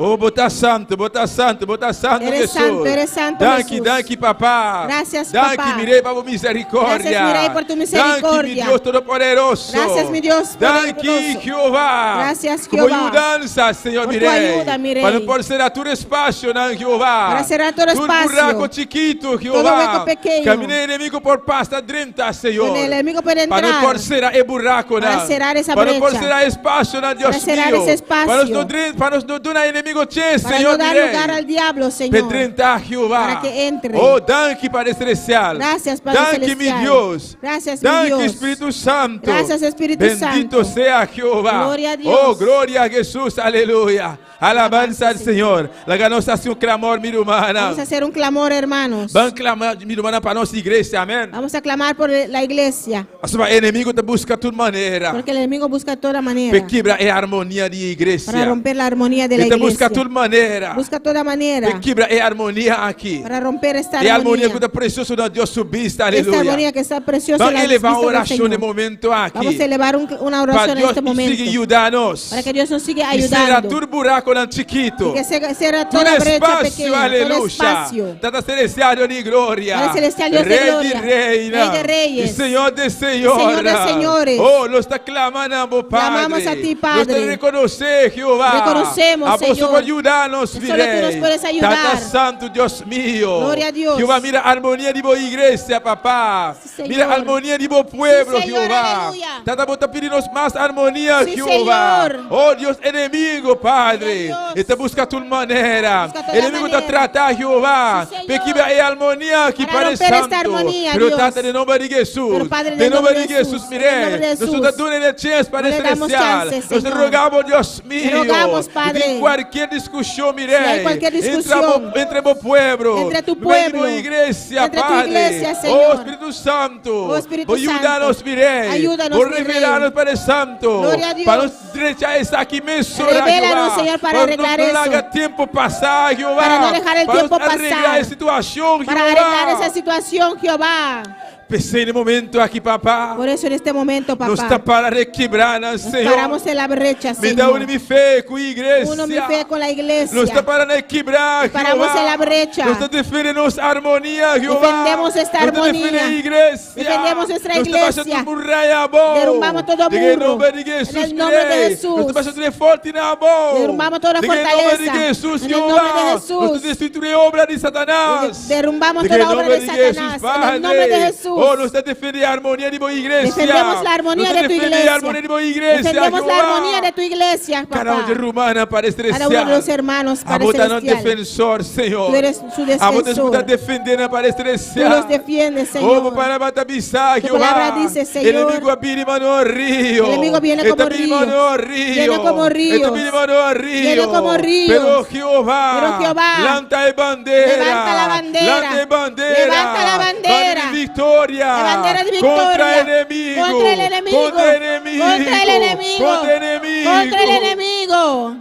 Oh, bo ta santu, bo ta santu, bo ta santu, Eres Jesús. santo, eres santo, Danki, Jesús. danki, papá. Gracias, danki, papá. mi rei, pa bo misericordia. Gracias, mi rey, por tu misericordia. Danki, mi Dios Todopoderoso. Gracias, mi Dios Danki, Todopoderoso. Jehová. Gracias, Ku bo Jehová. yudansa, Señor, Por mi tu rei. ayuda, mi rey. Pa nos por sera tur espasionan, Jehová. Para cerrar todo Tur espacio. buraco chikito, Jehová. hueco pequeño. Kaminda e enemigo por pasa drenta, Señor. Donde el enemigo puede Pa nos entrar. por sera e buraconan. Para cerrar esa Pa nos por brecha. sera espasionan, Dios Para cerrar mío. ese espacio. Pa nos no dren, pa nos no duna enemigo chens, Para Señor, no dar mi rei. lugar al diablo, Pe Señor. drenta, Jehová. Para que entre. Oh, danki, Padre Celestial. Gracias, Padre Danki, mi Celestial. Dios. Gracias, mi Danki, Dios. Espíritu Santo. Gracias, Espíritu Bendito Santo. sea Jehová. Gloria a Dios. Oh, gloria a Jesús. Aleluya. Alabanza al Señor. Laga nos hasi un clamor, mi ruman. Vamos a hacer un clamor, hermanos. Ban klama, mi ruman, pa nos iglesia. Amèn. Vamos a clamar por la iglesia. E enemigu ta buska tur manera. Porque el enemigo busca toda manera Pa kibra e armonia di iglesia. para romper la armonía de la E ta buska iglesia. tur manera. Busca toda manera Pa kibra e armonia aki. para romper esta E armonia armonía. ku ta presioso na Dios su bista. Esta Aleluya. armonía que está preciosa en Vamos la elevar vista del orashon Señor. na e momento aki. Vamos a elevar una Pa oración en Dios este momento. sigui yuda nos. Para que Dios nos siga I sera ayudando. tur burakonan chikitu. Y que cierra Tur toda brecha espasio, pequeña, todo aleluya. espacio. Tata Celestial, Dios di gloria. Padre Celestial, Dios de Rei di gloria. reinan. Rey de reyes. I Señor di señor. Señor de señores. Oh, nos ta klamando, Padre. Clamamos a ti, Padre. Nos ta rekonosé, Jehová. Reconocemos, Abo Señor. por yuda nos, Solo tú nos puedes ayudar. Tata Santu, Dios mío. Gloria a Dios. Jehová, mira armonia di bo iglesia, papá. Sí, Señor. Mira armonia di bo pueblo, Sí, Señor, Jehová. aleluya. Tata, bo ta pidi nos mas armonia, Sí, Jehová. Señor. Oh, Dios, enemigu, Padre. Gloria a Dios. E ta buska tur manera. Busca toda Enemigu ta manera. trata, Jehová. Sí, Señor. Pa kibra e armonia aki Para Padre romper esta Santu. armonía, Pero Dios. Tata, den nòmber di Jesús. Pero, Padre, Den en nòmber nombre di de Jesús, Jesús. mire. En el nombre de Nos Jesús. ta duna chèns, Padre No le damos Celestial. chance, Nos Señor. rogamos, Dios mío. rogamos, Padre. Di kualke diskushon, mire. Si hay cualquier discusión. Entre, entre bo pueblo. Entre tu Entre pueblo. bo iglesia, Entre tu Padre. iglesia, Oh, Señor. Espíritu Santo. Oh, Espíritu Bo yuda nos, Santo. mire. Ayúdanos, Bo mi rey. revelá nos, Padre Santo. Gloria a Dios. Pa nos drecha esaki mes, Revélanos, Señor, para arreglar no eso. laga tempu pasa, Jehová. Para no dejar el Pa nos tiempo areglá pasar. e situashon, Para Jehová. arreglar esa situación, Jehová. P'esei na e momento aki, papá. Por eso en este momento, Nos papá, ta para kibrá, nos Señor. paramos en la brecha, Mi ta Señor. uni mi fe ku iglesia. Uno mi fe con la iglesia. Nos ta para kibra, Paramos Jehová. en la brecha. Nos ta defendé nos armonia, Jehová. Defendemos esta Nos ta armonía. defendé iglesia. Defendemos nuestra Nos ta pasa iglesia. tur muraya abou. Derrumbamos todo Den muro. nòmber di Jesús, En el nombre de Rei. Jesús. Nos ta pasa tur fòrti abou. Derrumbamos toda Den nòmber di fortaleza. Jesús, En el nombre de Jehová. Jesús. Nos ta destruí obra di Satanás. Derrumbamos Den toda obra nòmber de di Satanás. Jesús, En el nombre de Padre. Jesús. Oh, nos ta defendé armonia di bo iglesia. Defendemos la armonía Nos ta de tu defendé iglesia. armonia di bo iglesia, Defendemos la Jehová. armonía de tu iglesia, Kada un papá. ruman, Padre Cada uno de los hermanos, Padre Abo ta nan Celestial. defensor, Señor. Tú eres su Abo ta defensor. defendé, Padre Tú Celestial. los defiendes, Oh, Señor. palabra ta bisa, Tu Jehová. palabra dice, Señor. Enemigu a bini manera riu. El enemigo viene como E ta bini río. manera riu. Viene como ríos. E ta bini manera riu. Viene como ríos. Pero Jehová. Pero Jehová. Lanta e bandera. Levanta la bandera. Lanta e bandera. Levanta la bandera. Bandera di viktoria. La bandera de victoria. Kontra enemigu. Contra el enemigo. Kontra enemigu. Contra el enemigo. Kontra enemigu. Contra el enemigo.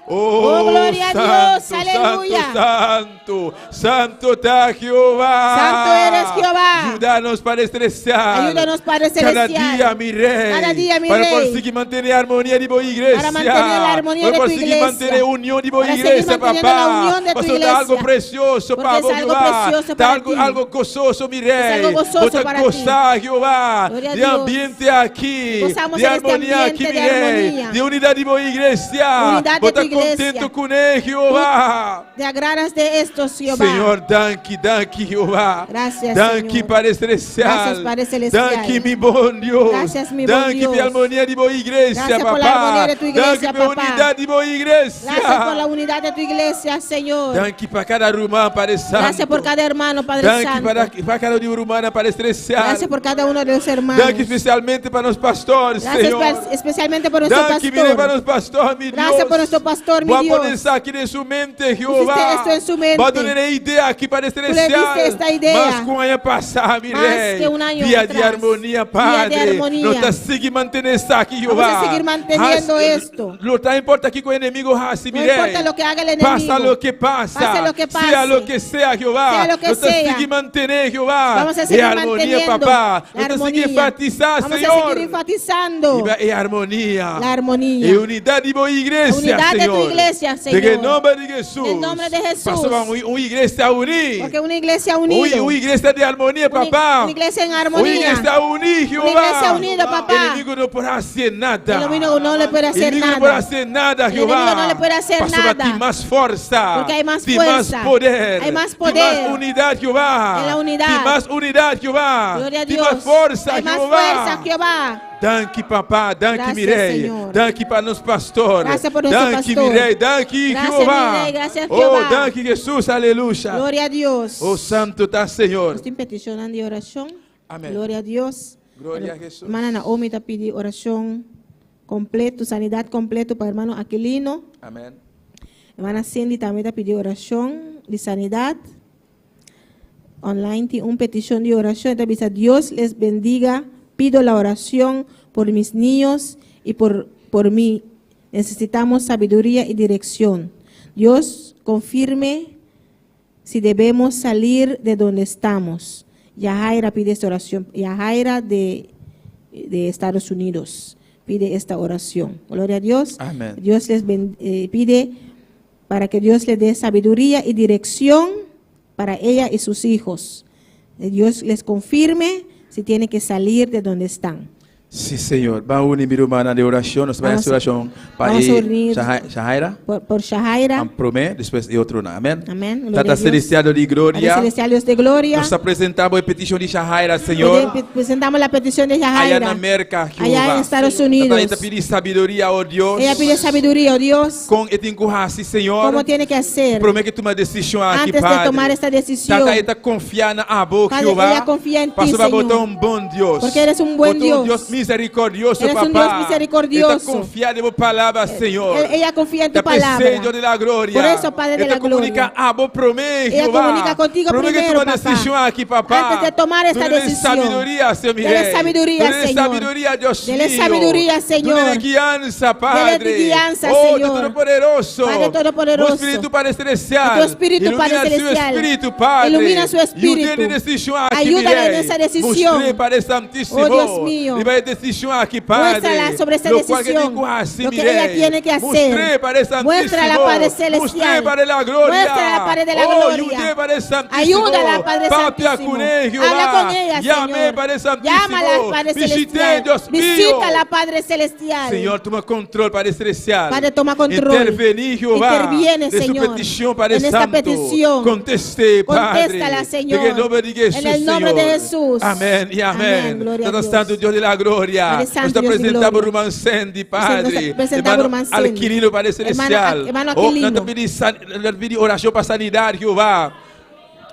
Oh, Oh, gloria a Dios, santo, aleluya. Santo, santo, santo ta Jehová. Santo eres Jehová. Yuda nos, Padre Celestial. Ayúdanos, Padre Cada Celestial. dia, mi Rei. Cada día, mi Para Rey. por sigui mantené armonia di bo iglesia. Para mantener la armonía Para de tu por sigui iglesia. mantené union di bo Para seguir iglesia, manteniendo papá. la unión de tu Pasobra ta iglesia. algu presioso, Porque es papá, algo Jehová. precioso Ta para algu, ti. algu gososo, mi Rei. algo gozoso Bo ta para ti. gosa, Jehová. Gloria a Di Dios. ambiente aki. Gozamos Di en este armonia aki, ambiente mi de Rei. armonía. Di unidat di bo iglesia. Unidad de Bo ta tu iglesia. kontentu kuné, Jehová. Te agradas de esto, Jehová. Señor, danki, danki, Jehová. Gracias, Danki, Señor. Padre Celestial. Gracias, Padre Celestial. Danki, mi bon Dios. Gracias, mi buen Danki, Dios. pa armonia di bo iglesia, Gracias papá. por la armonía de tu iglesia, Danki, pa papá. unidat di bo iglesia. Gracias por la unidad de tu iglesia, Señor. Danki pa kada ruman, Padre Santu. Gracias por cada hermano, Padre Danki Santo. pa, pa kada ruman, Padre Celestial. Gracias por cada uno de los hermanos. Danki espesialmente pa nos pastor, Gracias Señor. especialmente por nuestro Danki, mire, pa pastor. nos pastor, mi Gracias Dios. por nuestro pastor, mi Bo a Dios. pone esaki den su mente, Jehová. Pusiste esto en su mente. Bo a dun'é e idea aki, Padre le diste Celestial. esta idea. Mas ku un aña pasá, mi Más Rei. que un año Dia di atrás. armonia, Día de Padre. armonía. Nos ta sigui mantené esaki, Jehová. Vamos a seguir manteniendo Has- esto. No ta importá kiko enemigu hasi, No mi Rei. importa lo que haga el enemigo. Pasa lo que pasa. Pase lo que pase. Sea lo que sea, Jehová. Sea lo que Nos ta sea. sigui mantené, Jehová. Vamos a seguir E armonia, manteniendo papá. la Nos ta sigui armonía. enfatisá, Vamos Señor. a seguir enfatizando E armonia. la armonía. E unidat di bo iglesia, La unidad de tu Señor. Señor. tu iglesia, Señor. Den nòmber di Hesus. En nombre de Jesús. Pasobra un, un iglesia uní. Porque una iglesia Un, unida. un iglesia di armonia, Una- papá. una iglesia en armonía. Un iglesia uní, Jehová. iglesia unida, papá. Enemigu no por hasi nada. El enemigo no le puede hacer Enemigu no por nada. hasi nada, El Jehová. enemigo no le puede hacer Pasobra nada. tin mas forsa. Porque hay más Tin fuerza. mas poder. Hay más Tin poder. mas unidat, Jehová. En la unidad. Tin mas unidat, Jehová. Gloria a Tin Dios. mas forsa, Hay más Jehová. fuerza, Jehová. Danki papá, danki Gracias, mi rei, Señor. danki pa nos pastor, Gracias por nuestro danki pastor. mi rei, danki Gracias, Jehová. mi rey, gracias, Oh, Jehová. danki Hesus, aleluya. Gloria a Dios. Oh, santu ta Señor. Nos tin petishon di orashon. Amèn. Gloria a Dios. Gloria a Hesus. Hermana Naomi ta pidi orashon kompleto, sanidat kompleto pa hermano Aquilino. Amèn. Hermana Cindy tambe ta pidi orashon di sanidat. Online tin un petishon di orashon. Ta bisa Dios les bendiga. Pido la oración por mis niños y por mí. Necesitamos sabiduría y dirección. Dios confirme si debemos salir de donde estamos. Yajaira pide esta oración. Yajaira de Estados Unidos pide esta oración. Gloria a Dios. Amén. Dios les pide para que Dios les dé sabiduría y dirección para ella y sus hijos. Dios les confirme si tiene que salir de donde están. Sí, Señor. Ban uni mi rumannan den orashon. Nos ta bai Vamos hasi orashon pa vamos a unir Shahaira. por Shahaira. Anto promé, despues e otro. Amèn. Amèn. Gloria Tata a Dios. Selestial di Gloria. Padre Celestial, Dios de gloria. Nos ta presentando e petishon di Shahaira, Señor. Presentamos la petición de Allá Shahaira. na Merka, Jehová. Allá en Estados Unidos. Tata, e ta pidi sabiduria, oh Dios. Ella pide sabiduría, oh Dios. Kon e tin ku hasi, Señor. ¿Cómo tiene que hacer? Promé ku e tuma e desishon aki, Antes de Padre. tomar esta decisión. Tata, e ta konfia na abo, Padre, Jehová. ella confía en ti, Pasobra Señor. bo ta un bon Dios. Porque eres un buen Bo ta un Dios. Dios miserikordioso, Eres papá. un Dios misericordioso. E ta konfia den bo palabra, Señor. Ella confía en tu Ta p'esei, palabra. Dios de la gloria. Por eso, Padre de E ta la komuniká gloria. abo promé, Ella Jehová. comunica contigo Promé ku e primero, tuma papá. desishon aki, papá. Antes de tomar esta Dale decisión. sabiduria, Señor. mi Dele rei. sabiduría, Dale Señor. sabiduria, Dios Dele mío. sabiduría, Señor. Dale guianza, Padre. Dele guianza, oh, Señor. Dios Todopoderoso. Padre Todopoderoso. Tu Spiritu, Padre Celestial. Tu Espíritu, Ilumina Padre su Celestial. Espíritu, Padre. Ilumina su espíritu. Yud'é den e desishon aki, Ayúdale mi rei. en esa decisión. Mustr'é, Padre Santísimo. Oh, Dios mío. Riba e desishon aki, Padre. Muéstrala sobre esta Lo cual que decisión. tin ku hasi, Lo mi que ella rei. tiene que hacer. Mustr'é, Padre Santísimo. Muéstrala, Padre Celestial. Mustr'é, Padre la gloria. Muéstrala, Padre de la oh, gloria. Yud'é, Padre Santísimo. Ayúdala, Padre Papia Santísimo. kuné, Jehová. Habla con ella, Llámame, Señor. Padre Santísimo. Llámala, Padre Bishit'é, Celestial. Dios mío. Visítala, Padre Celestial. Señor, tuma kontròl, Padre Celestial. Padre, toma control. Intervení, Jehová. Interviene, De su Señor. petición, Padre En esta Santo. petición. Conteste, Padre. Contéstala, Señor. En el nombre de Jesús, En el nombre de Señor. Jesús. Amén y amén. Amén. Gloria a Tata Dios. Santu, Dios de la gloria. Padre Santo, Nos ta Dios de presentando gloria. ruman Sandy, Padre. Nos presentamos Hermano ruman Sandy. Aquilino, Padre Celestial. Hermano Oh, Aquilino. nos ta pidi, nos ta pidi orashon pa sanidat, Jehová.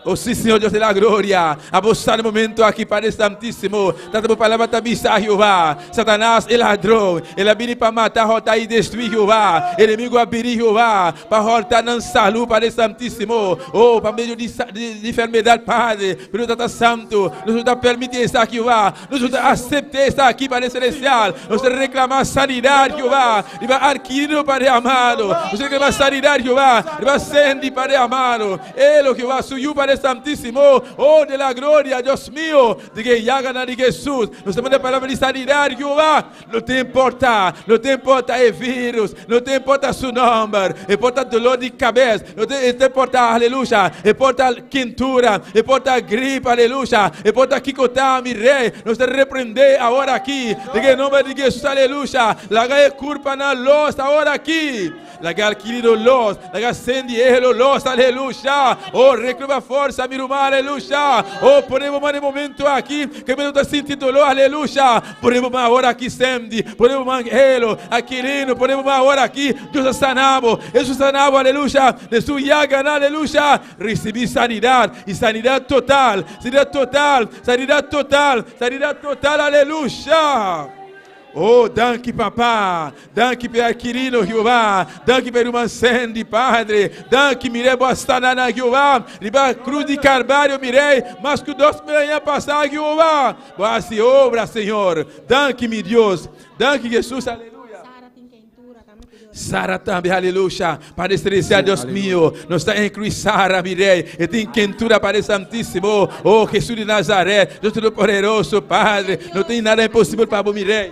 Oh, sí, Señor Dios de la gloria. Abo sa e momento aki, Padre Santísimo. Tata bo palabra ta bisa, Jehová. Satanas, e ladron. El a bini pa mata, hòrta i destruí, Jehová. Enemigu a bini, Jehová. Pa hòrta nan salú, Padre Santísimo. Oh, pa medio di, di, di enfermedat, Padre. Pero Tata Santu, nos no ta permití esaki, Jehová. Nos no ta aseptá esaki, Padre Celestial. Nos ta reklamá sanidat, Jehová. Riba Aquilino, Padre amado. Nos ta reklamá sanidat, Jehová. Riba Sandy, Padre amado. Elo, Jehová, su yu, Padre Santísimo. Oh, de la gloria, Dios mío. De que llaganan di Jesús. Nos ta manda palabra di sanidat, Jehová. No ta importá, no ta importá e vírùs, no ta importá su nòmber, importá doló di kabes, no ta importá, aleluya, importá kentura, importá gripe, aleluya, importá kiko ta, mi rei, nos ta reprendé awor aki, den nòmber di Jesús, aleluya, laga e kurpanan lòs awor aki, laga Aquilino lòs, laga Sandy Elo lòs, aleluya, oh, reklama forsa, mi ruman, aleluya, oh, pone bo man momento aki, ku mi ta sinti doló, aleluya, pone bo man awor aki, Sandy, pone bo man Elo, Aquilino, pone bo man awor aki, Dios a sana bo, Jesús a sana bo, aleluya, den su llaga, aleluya, risibí sanidat, i sanidat total, sanidat total, sanidat total, sanidat total, aleluya. Oh, danki papá. Danki pa Aquilino, Jehová. Danki pa ruman Sandy, Padre. Danki, mi rei, bo a sana nan, Jehová. Riba krus di Kalvario, mi rei. Mas ku 2000 aña pasá, Jehová. Bo a hasi obra, Señor. Danki, mi Dios. Danki, Jesús. Aleluya. Sara tambe, aleluya. Padre Celestial, Dios mío, nos ta inkluí Sara, mi rei. E tin kentura, Padre Santísimo. Oh, Jesús di Nazaret, Dios Todopoderoso, Padre. No tin nada imposibel pa bo, mi rei.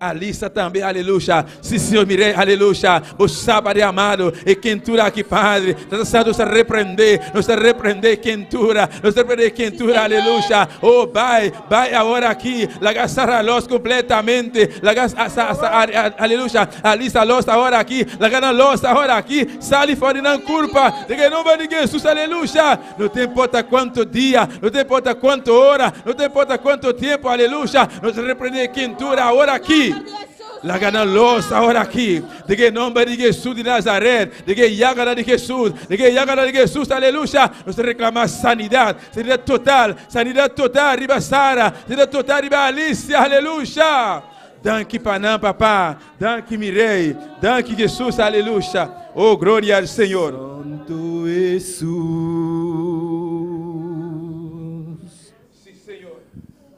Alisa tambe, aleluya. Si, Señor, mi Rey, aleluya. Bo sa, Padre amado, e kentura aki, Padre. Tata Santo, nos ta reprende, nos ta reprende e kentura, nos ta reprende e kentura, aleluya. Oh, bai, bai awor aki, laga Sara los completamente, laga aleluya, Alisa los awor aki, laga nan los awor aki, sali for di nan curpa, den e nomber di Jesus, aleluya. No ta importa cuanto dia, no ta importa cuanto ora, no ta importa cuanto tempo, aleluya, nos ta reprende e kentura awor aki. Laga nan los awor aki, den e nomber di Jesus di Nazaret, den e yagana di Jesus, den e yagana di Jesus, aleluya, nos ta reclama sanidad, sanidad total, sanidad total riba Sara, sanidad total riba Alicia, aleluya. Danki pa nan, Papa, danki mi Rey, danki Jesus, aleluya. Oh, gloria al Señor. Santo Hesus.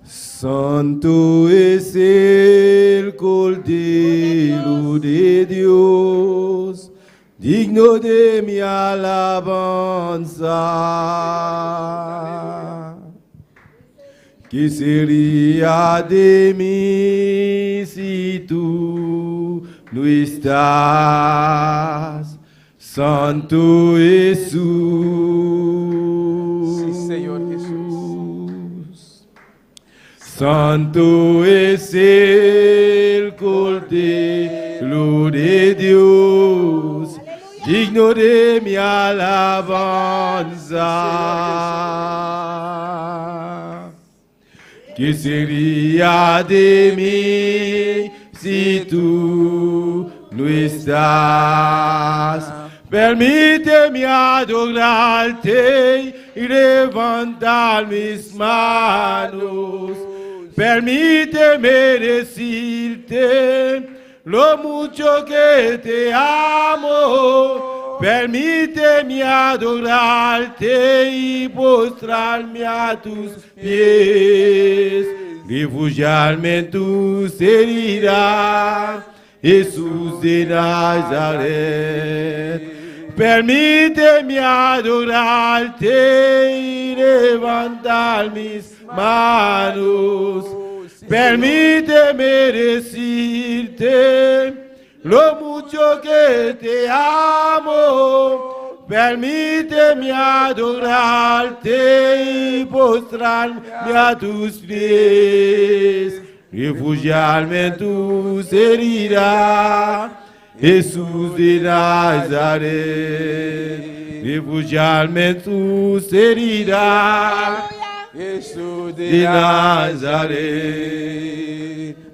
Santo es el Cordero de Dios, digno de mi alabanza. ¿Qué sería de mí si tú no estás? Santo Jesús. Sí, Señor Jesús. Santo es el Cordero de Dios, digno de mi alabanza. ¿Qué sería de mí si tú no estás? Permíteme adorarte y levantar mis manos. Permíteme decirte lo mucho que te amo. Permíteme adorarte y postrarme a tus pies. Refugiarme en tus heridas, Jesús de Nazaret. Permíteme adorarte y levantar mis manos. Permíteme decirte lo mucho que te amo. Permíteme adorarte y postrarme a tus pies. Refugiarme en tus heridas, Jesús de Nazaret. Refugiarme en tus heridas, Jesús de Nazaret.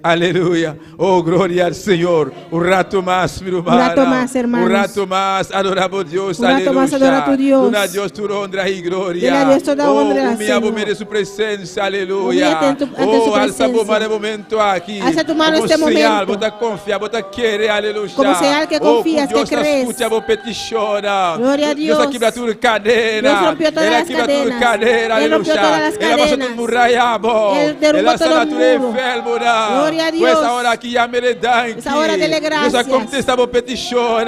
Aleluya. Oh, gloria al Señor. Un rato mas, mi ruman. Un rato mas, hermanos. Un rato mas, adoramos Dios. Un rato mas, aleluya. adora tu Dios. Duna Dios tur honra y gloria. Dele a Dios toda oh, honra, Humilla bo Señor. mes den su presencia. Aleluya. Humíllate en tu- ante oh, su alza bo presencia. mano e momento aki. Alza tu mano Como este señal, momento. Bo ta confia, bo ta kere, aleluya. Como señal que Oh, confías, Dios que crees. Scucha bo peticion. Gloria a Dios a Dios. kibra tur cadena. Dios rompió todas El a las kibra tur cadenas. cadena, Él rompió aleluya. todas las El a pasa tur cadenas. muralla, bo. Él derrumbó El a todo sana tur muro. enfermo, na. Gloria a Pues Dios. awor aki yam'e danki. Es hora dele Dios a gracias. contesta bo peticion.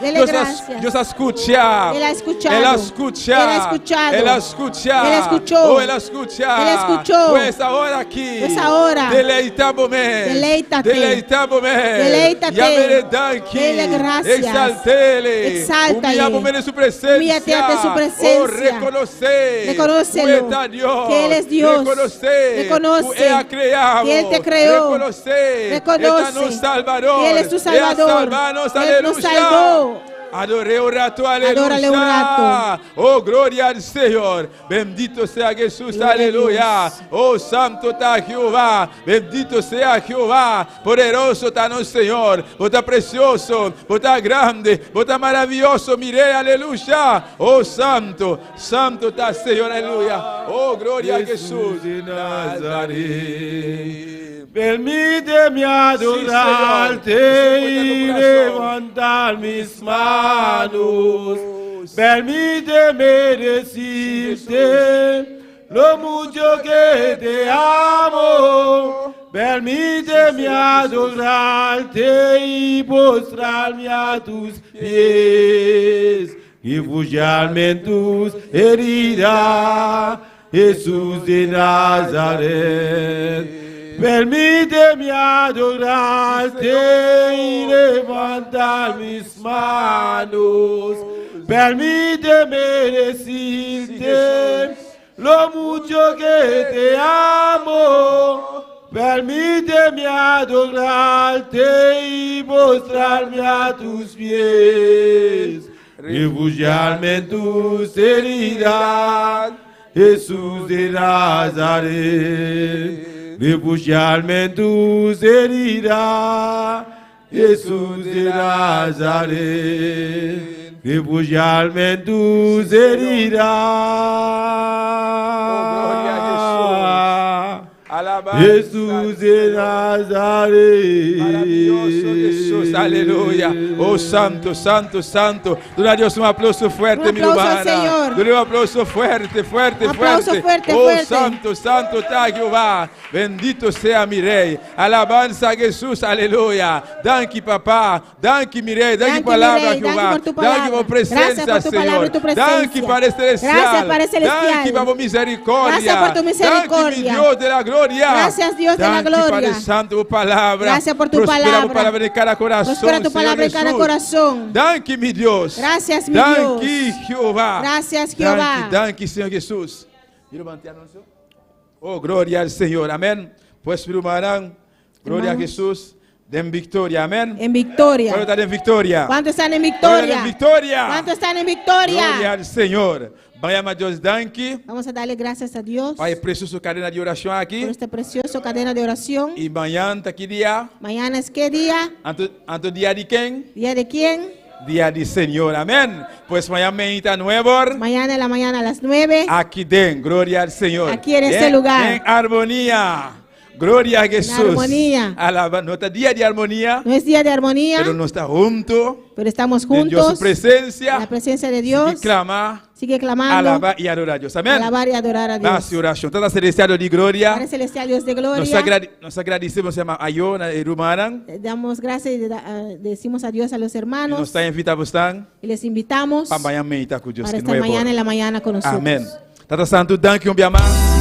Dele Dios a, gracias. Dios a scucha. Él ha escuchado. El a scucha. Él ha escuchado. El a scucha. Él escuchó. Oh, el a scucha. Él escuchó. Pues awor aki. Pues ahora. Deleita bo mes. Deleítate. Deleita bo mes. Deleítate. Yam'e danki. Dele gracias. Exalt'e. Exáltale. Humiya bo mes den su presencia. Humíllate ante su presencia. Oh, reconoce. Reconócelo. Cu e ta Dios. Que Él es Dios. Reconoce. Reconoce. Cu E a crea bo. Que Él te creó. Reconoce. Reconoce. E ta nos Salvador. Que Él es tu E a Salvador. salva nos. Él nos Aleluya. salvó. Ador'e un rato, aleluya. Adórale un rato. Oh, gloria al Señor. Bendito sea Jesús, Gloria a aleluya. Dios. Oh, santo ta Jehová. Bendito sea Jehová. Poderoso ta nos Señor. Bo ta precioso, bo ta grandi, bo ta maraviyoso. Mi Rey, aleluya. Oh, santo, santo ta Señor, aleluya. Oh, gloria a Jesús. de Nazaret. Permíteme adorarte Sí, Señor. y levantar mis manos. Permíteme decirte lo mucho que te amo. Permíteme adorarte y postrarme a tus pies. Refugiarme en tus heridas, Jesús de Nazaret. Permíteme adorarte y levantar mis manos. Permíteme decirte lo mucho que te amo. Permíteme adorarte y postrarme a tus pies. Refugiarme en tus heridas, Jesús de Nazaret. Refugiarme en tus heridas, Jesús de Nazaret. Refugiarme en tus heridas. Oh, gloria a Jesús. Alabanza. Jesús de Nazaret. Maravilloso Jesús, aleluya. Oh Santo, Santo, Santo. Duna a Dios un aplauso fuerte, Un mi aplauso al hermana. Señor. Dale un aplauso fuerte, fuerte, Un aplauso fuerte. fuerte, Oh fuerte. Santo, Santo está Jehová. Bendito sea mi Rey. Alabanza a Jesús, aleluya. Danki papá, danki mi Rey, danki Danki, mi palabra Rey, danki Jehová. por tu Danki palabra. por presencia, Gracias por tu Señor. palabra y tu presencia. Danki Padre Celestial. Gracias, Padre Celestial. Danki por misericordia. Gracias por tu Danki mi misericordia. Dios de la gloria. Gracias, Dios de la Danki, gloria. Padre Santo, por palabra. Gracias por tu Prospera palabra. tu palabra en cada corazón. Prospera tu Señor palabra en cada Jesús. corazón. Danki, mi Dios. Gracias, mi Danki, Dios. Jehová. Gracias, Jehová. Danki, danki, Señor Jesús. Y levante anuncio. Oh, gloria al Señor. Amén. Pues, mi hermano, gloria a Hermanos. Jesús. Den victoria. Amén. En victoria. ¿Cuántos están en victoria? ¿Cuántos están en ¿Cuántos están victoria? en victoria? ¿Cuántos están en victoria? Gloria al Señor. Vaya a Dios, danki. Vamos a darle gracias a Dios Pa e precioso cadena di oracion aki. por esta preciosa cadena de oración. Y mañan ta ki dia. Mañana es qué día? Anto, anto dia di ken? ¿Día de quién? Dia di Señor. Amén. Pues mañan mainta nueb'or. Mañana en la mañana a las 9. Aki den, gloria al Señor. Aquí en este lugar. En armonía. Gloria a Jesús. armonía. Alaba, no ta dia di armonia, No es día de armonía, pero nos ta hunto. pero estamos En Dios su juntos. presencia. En la presencia de Dios. Y clama, Sigue clamando. alaba y adora a Dios. Amén. Alabar y adorar a Dios. Haci oracion. Tata Celestial di gloria. Padre Celestial, Dios de Nos, gloria. agrade nos ta gradici Ayo y rumannan. Eh, Damos gracias y decimos adiós a los Y hermanos. nos ta invita boso Y les invitamos pa mañan mainta cu Dios. para que estar nueb'or. mañana en la mañana con nosotros. Amén. Tata Santo, danki un bia mas.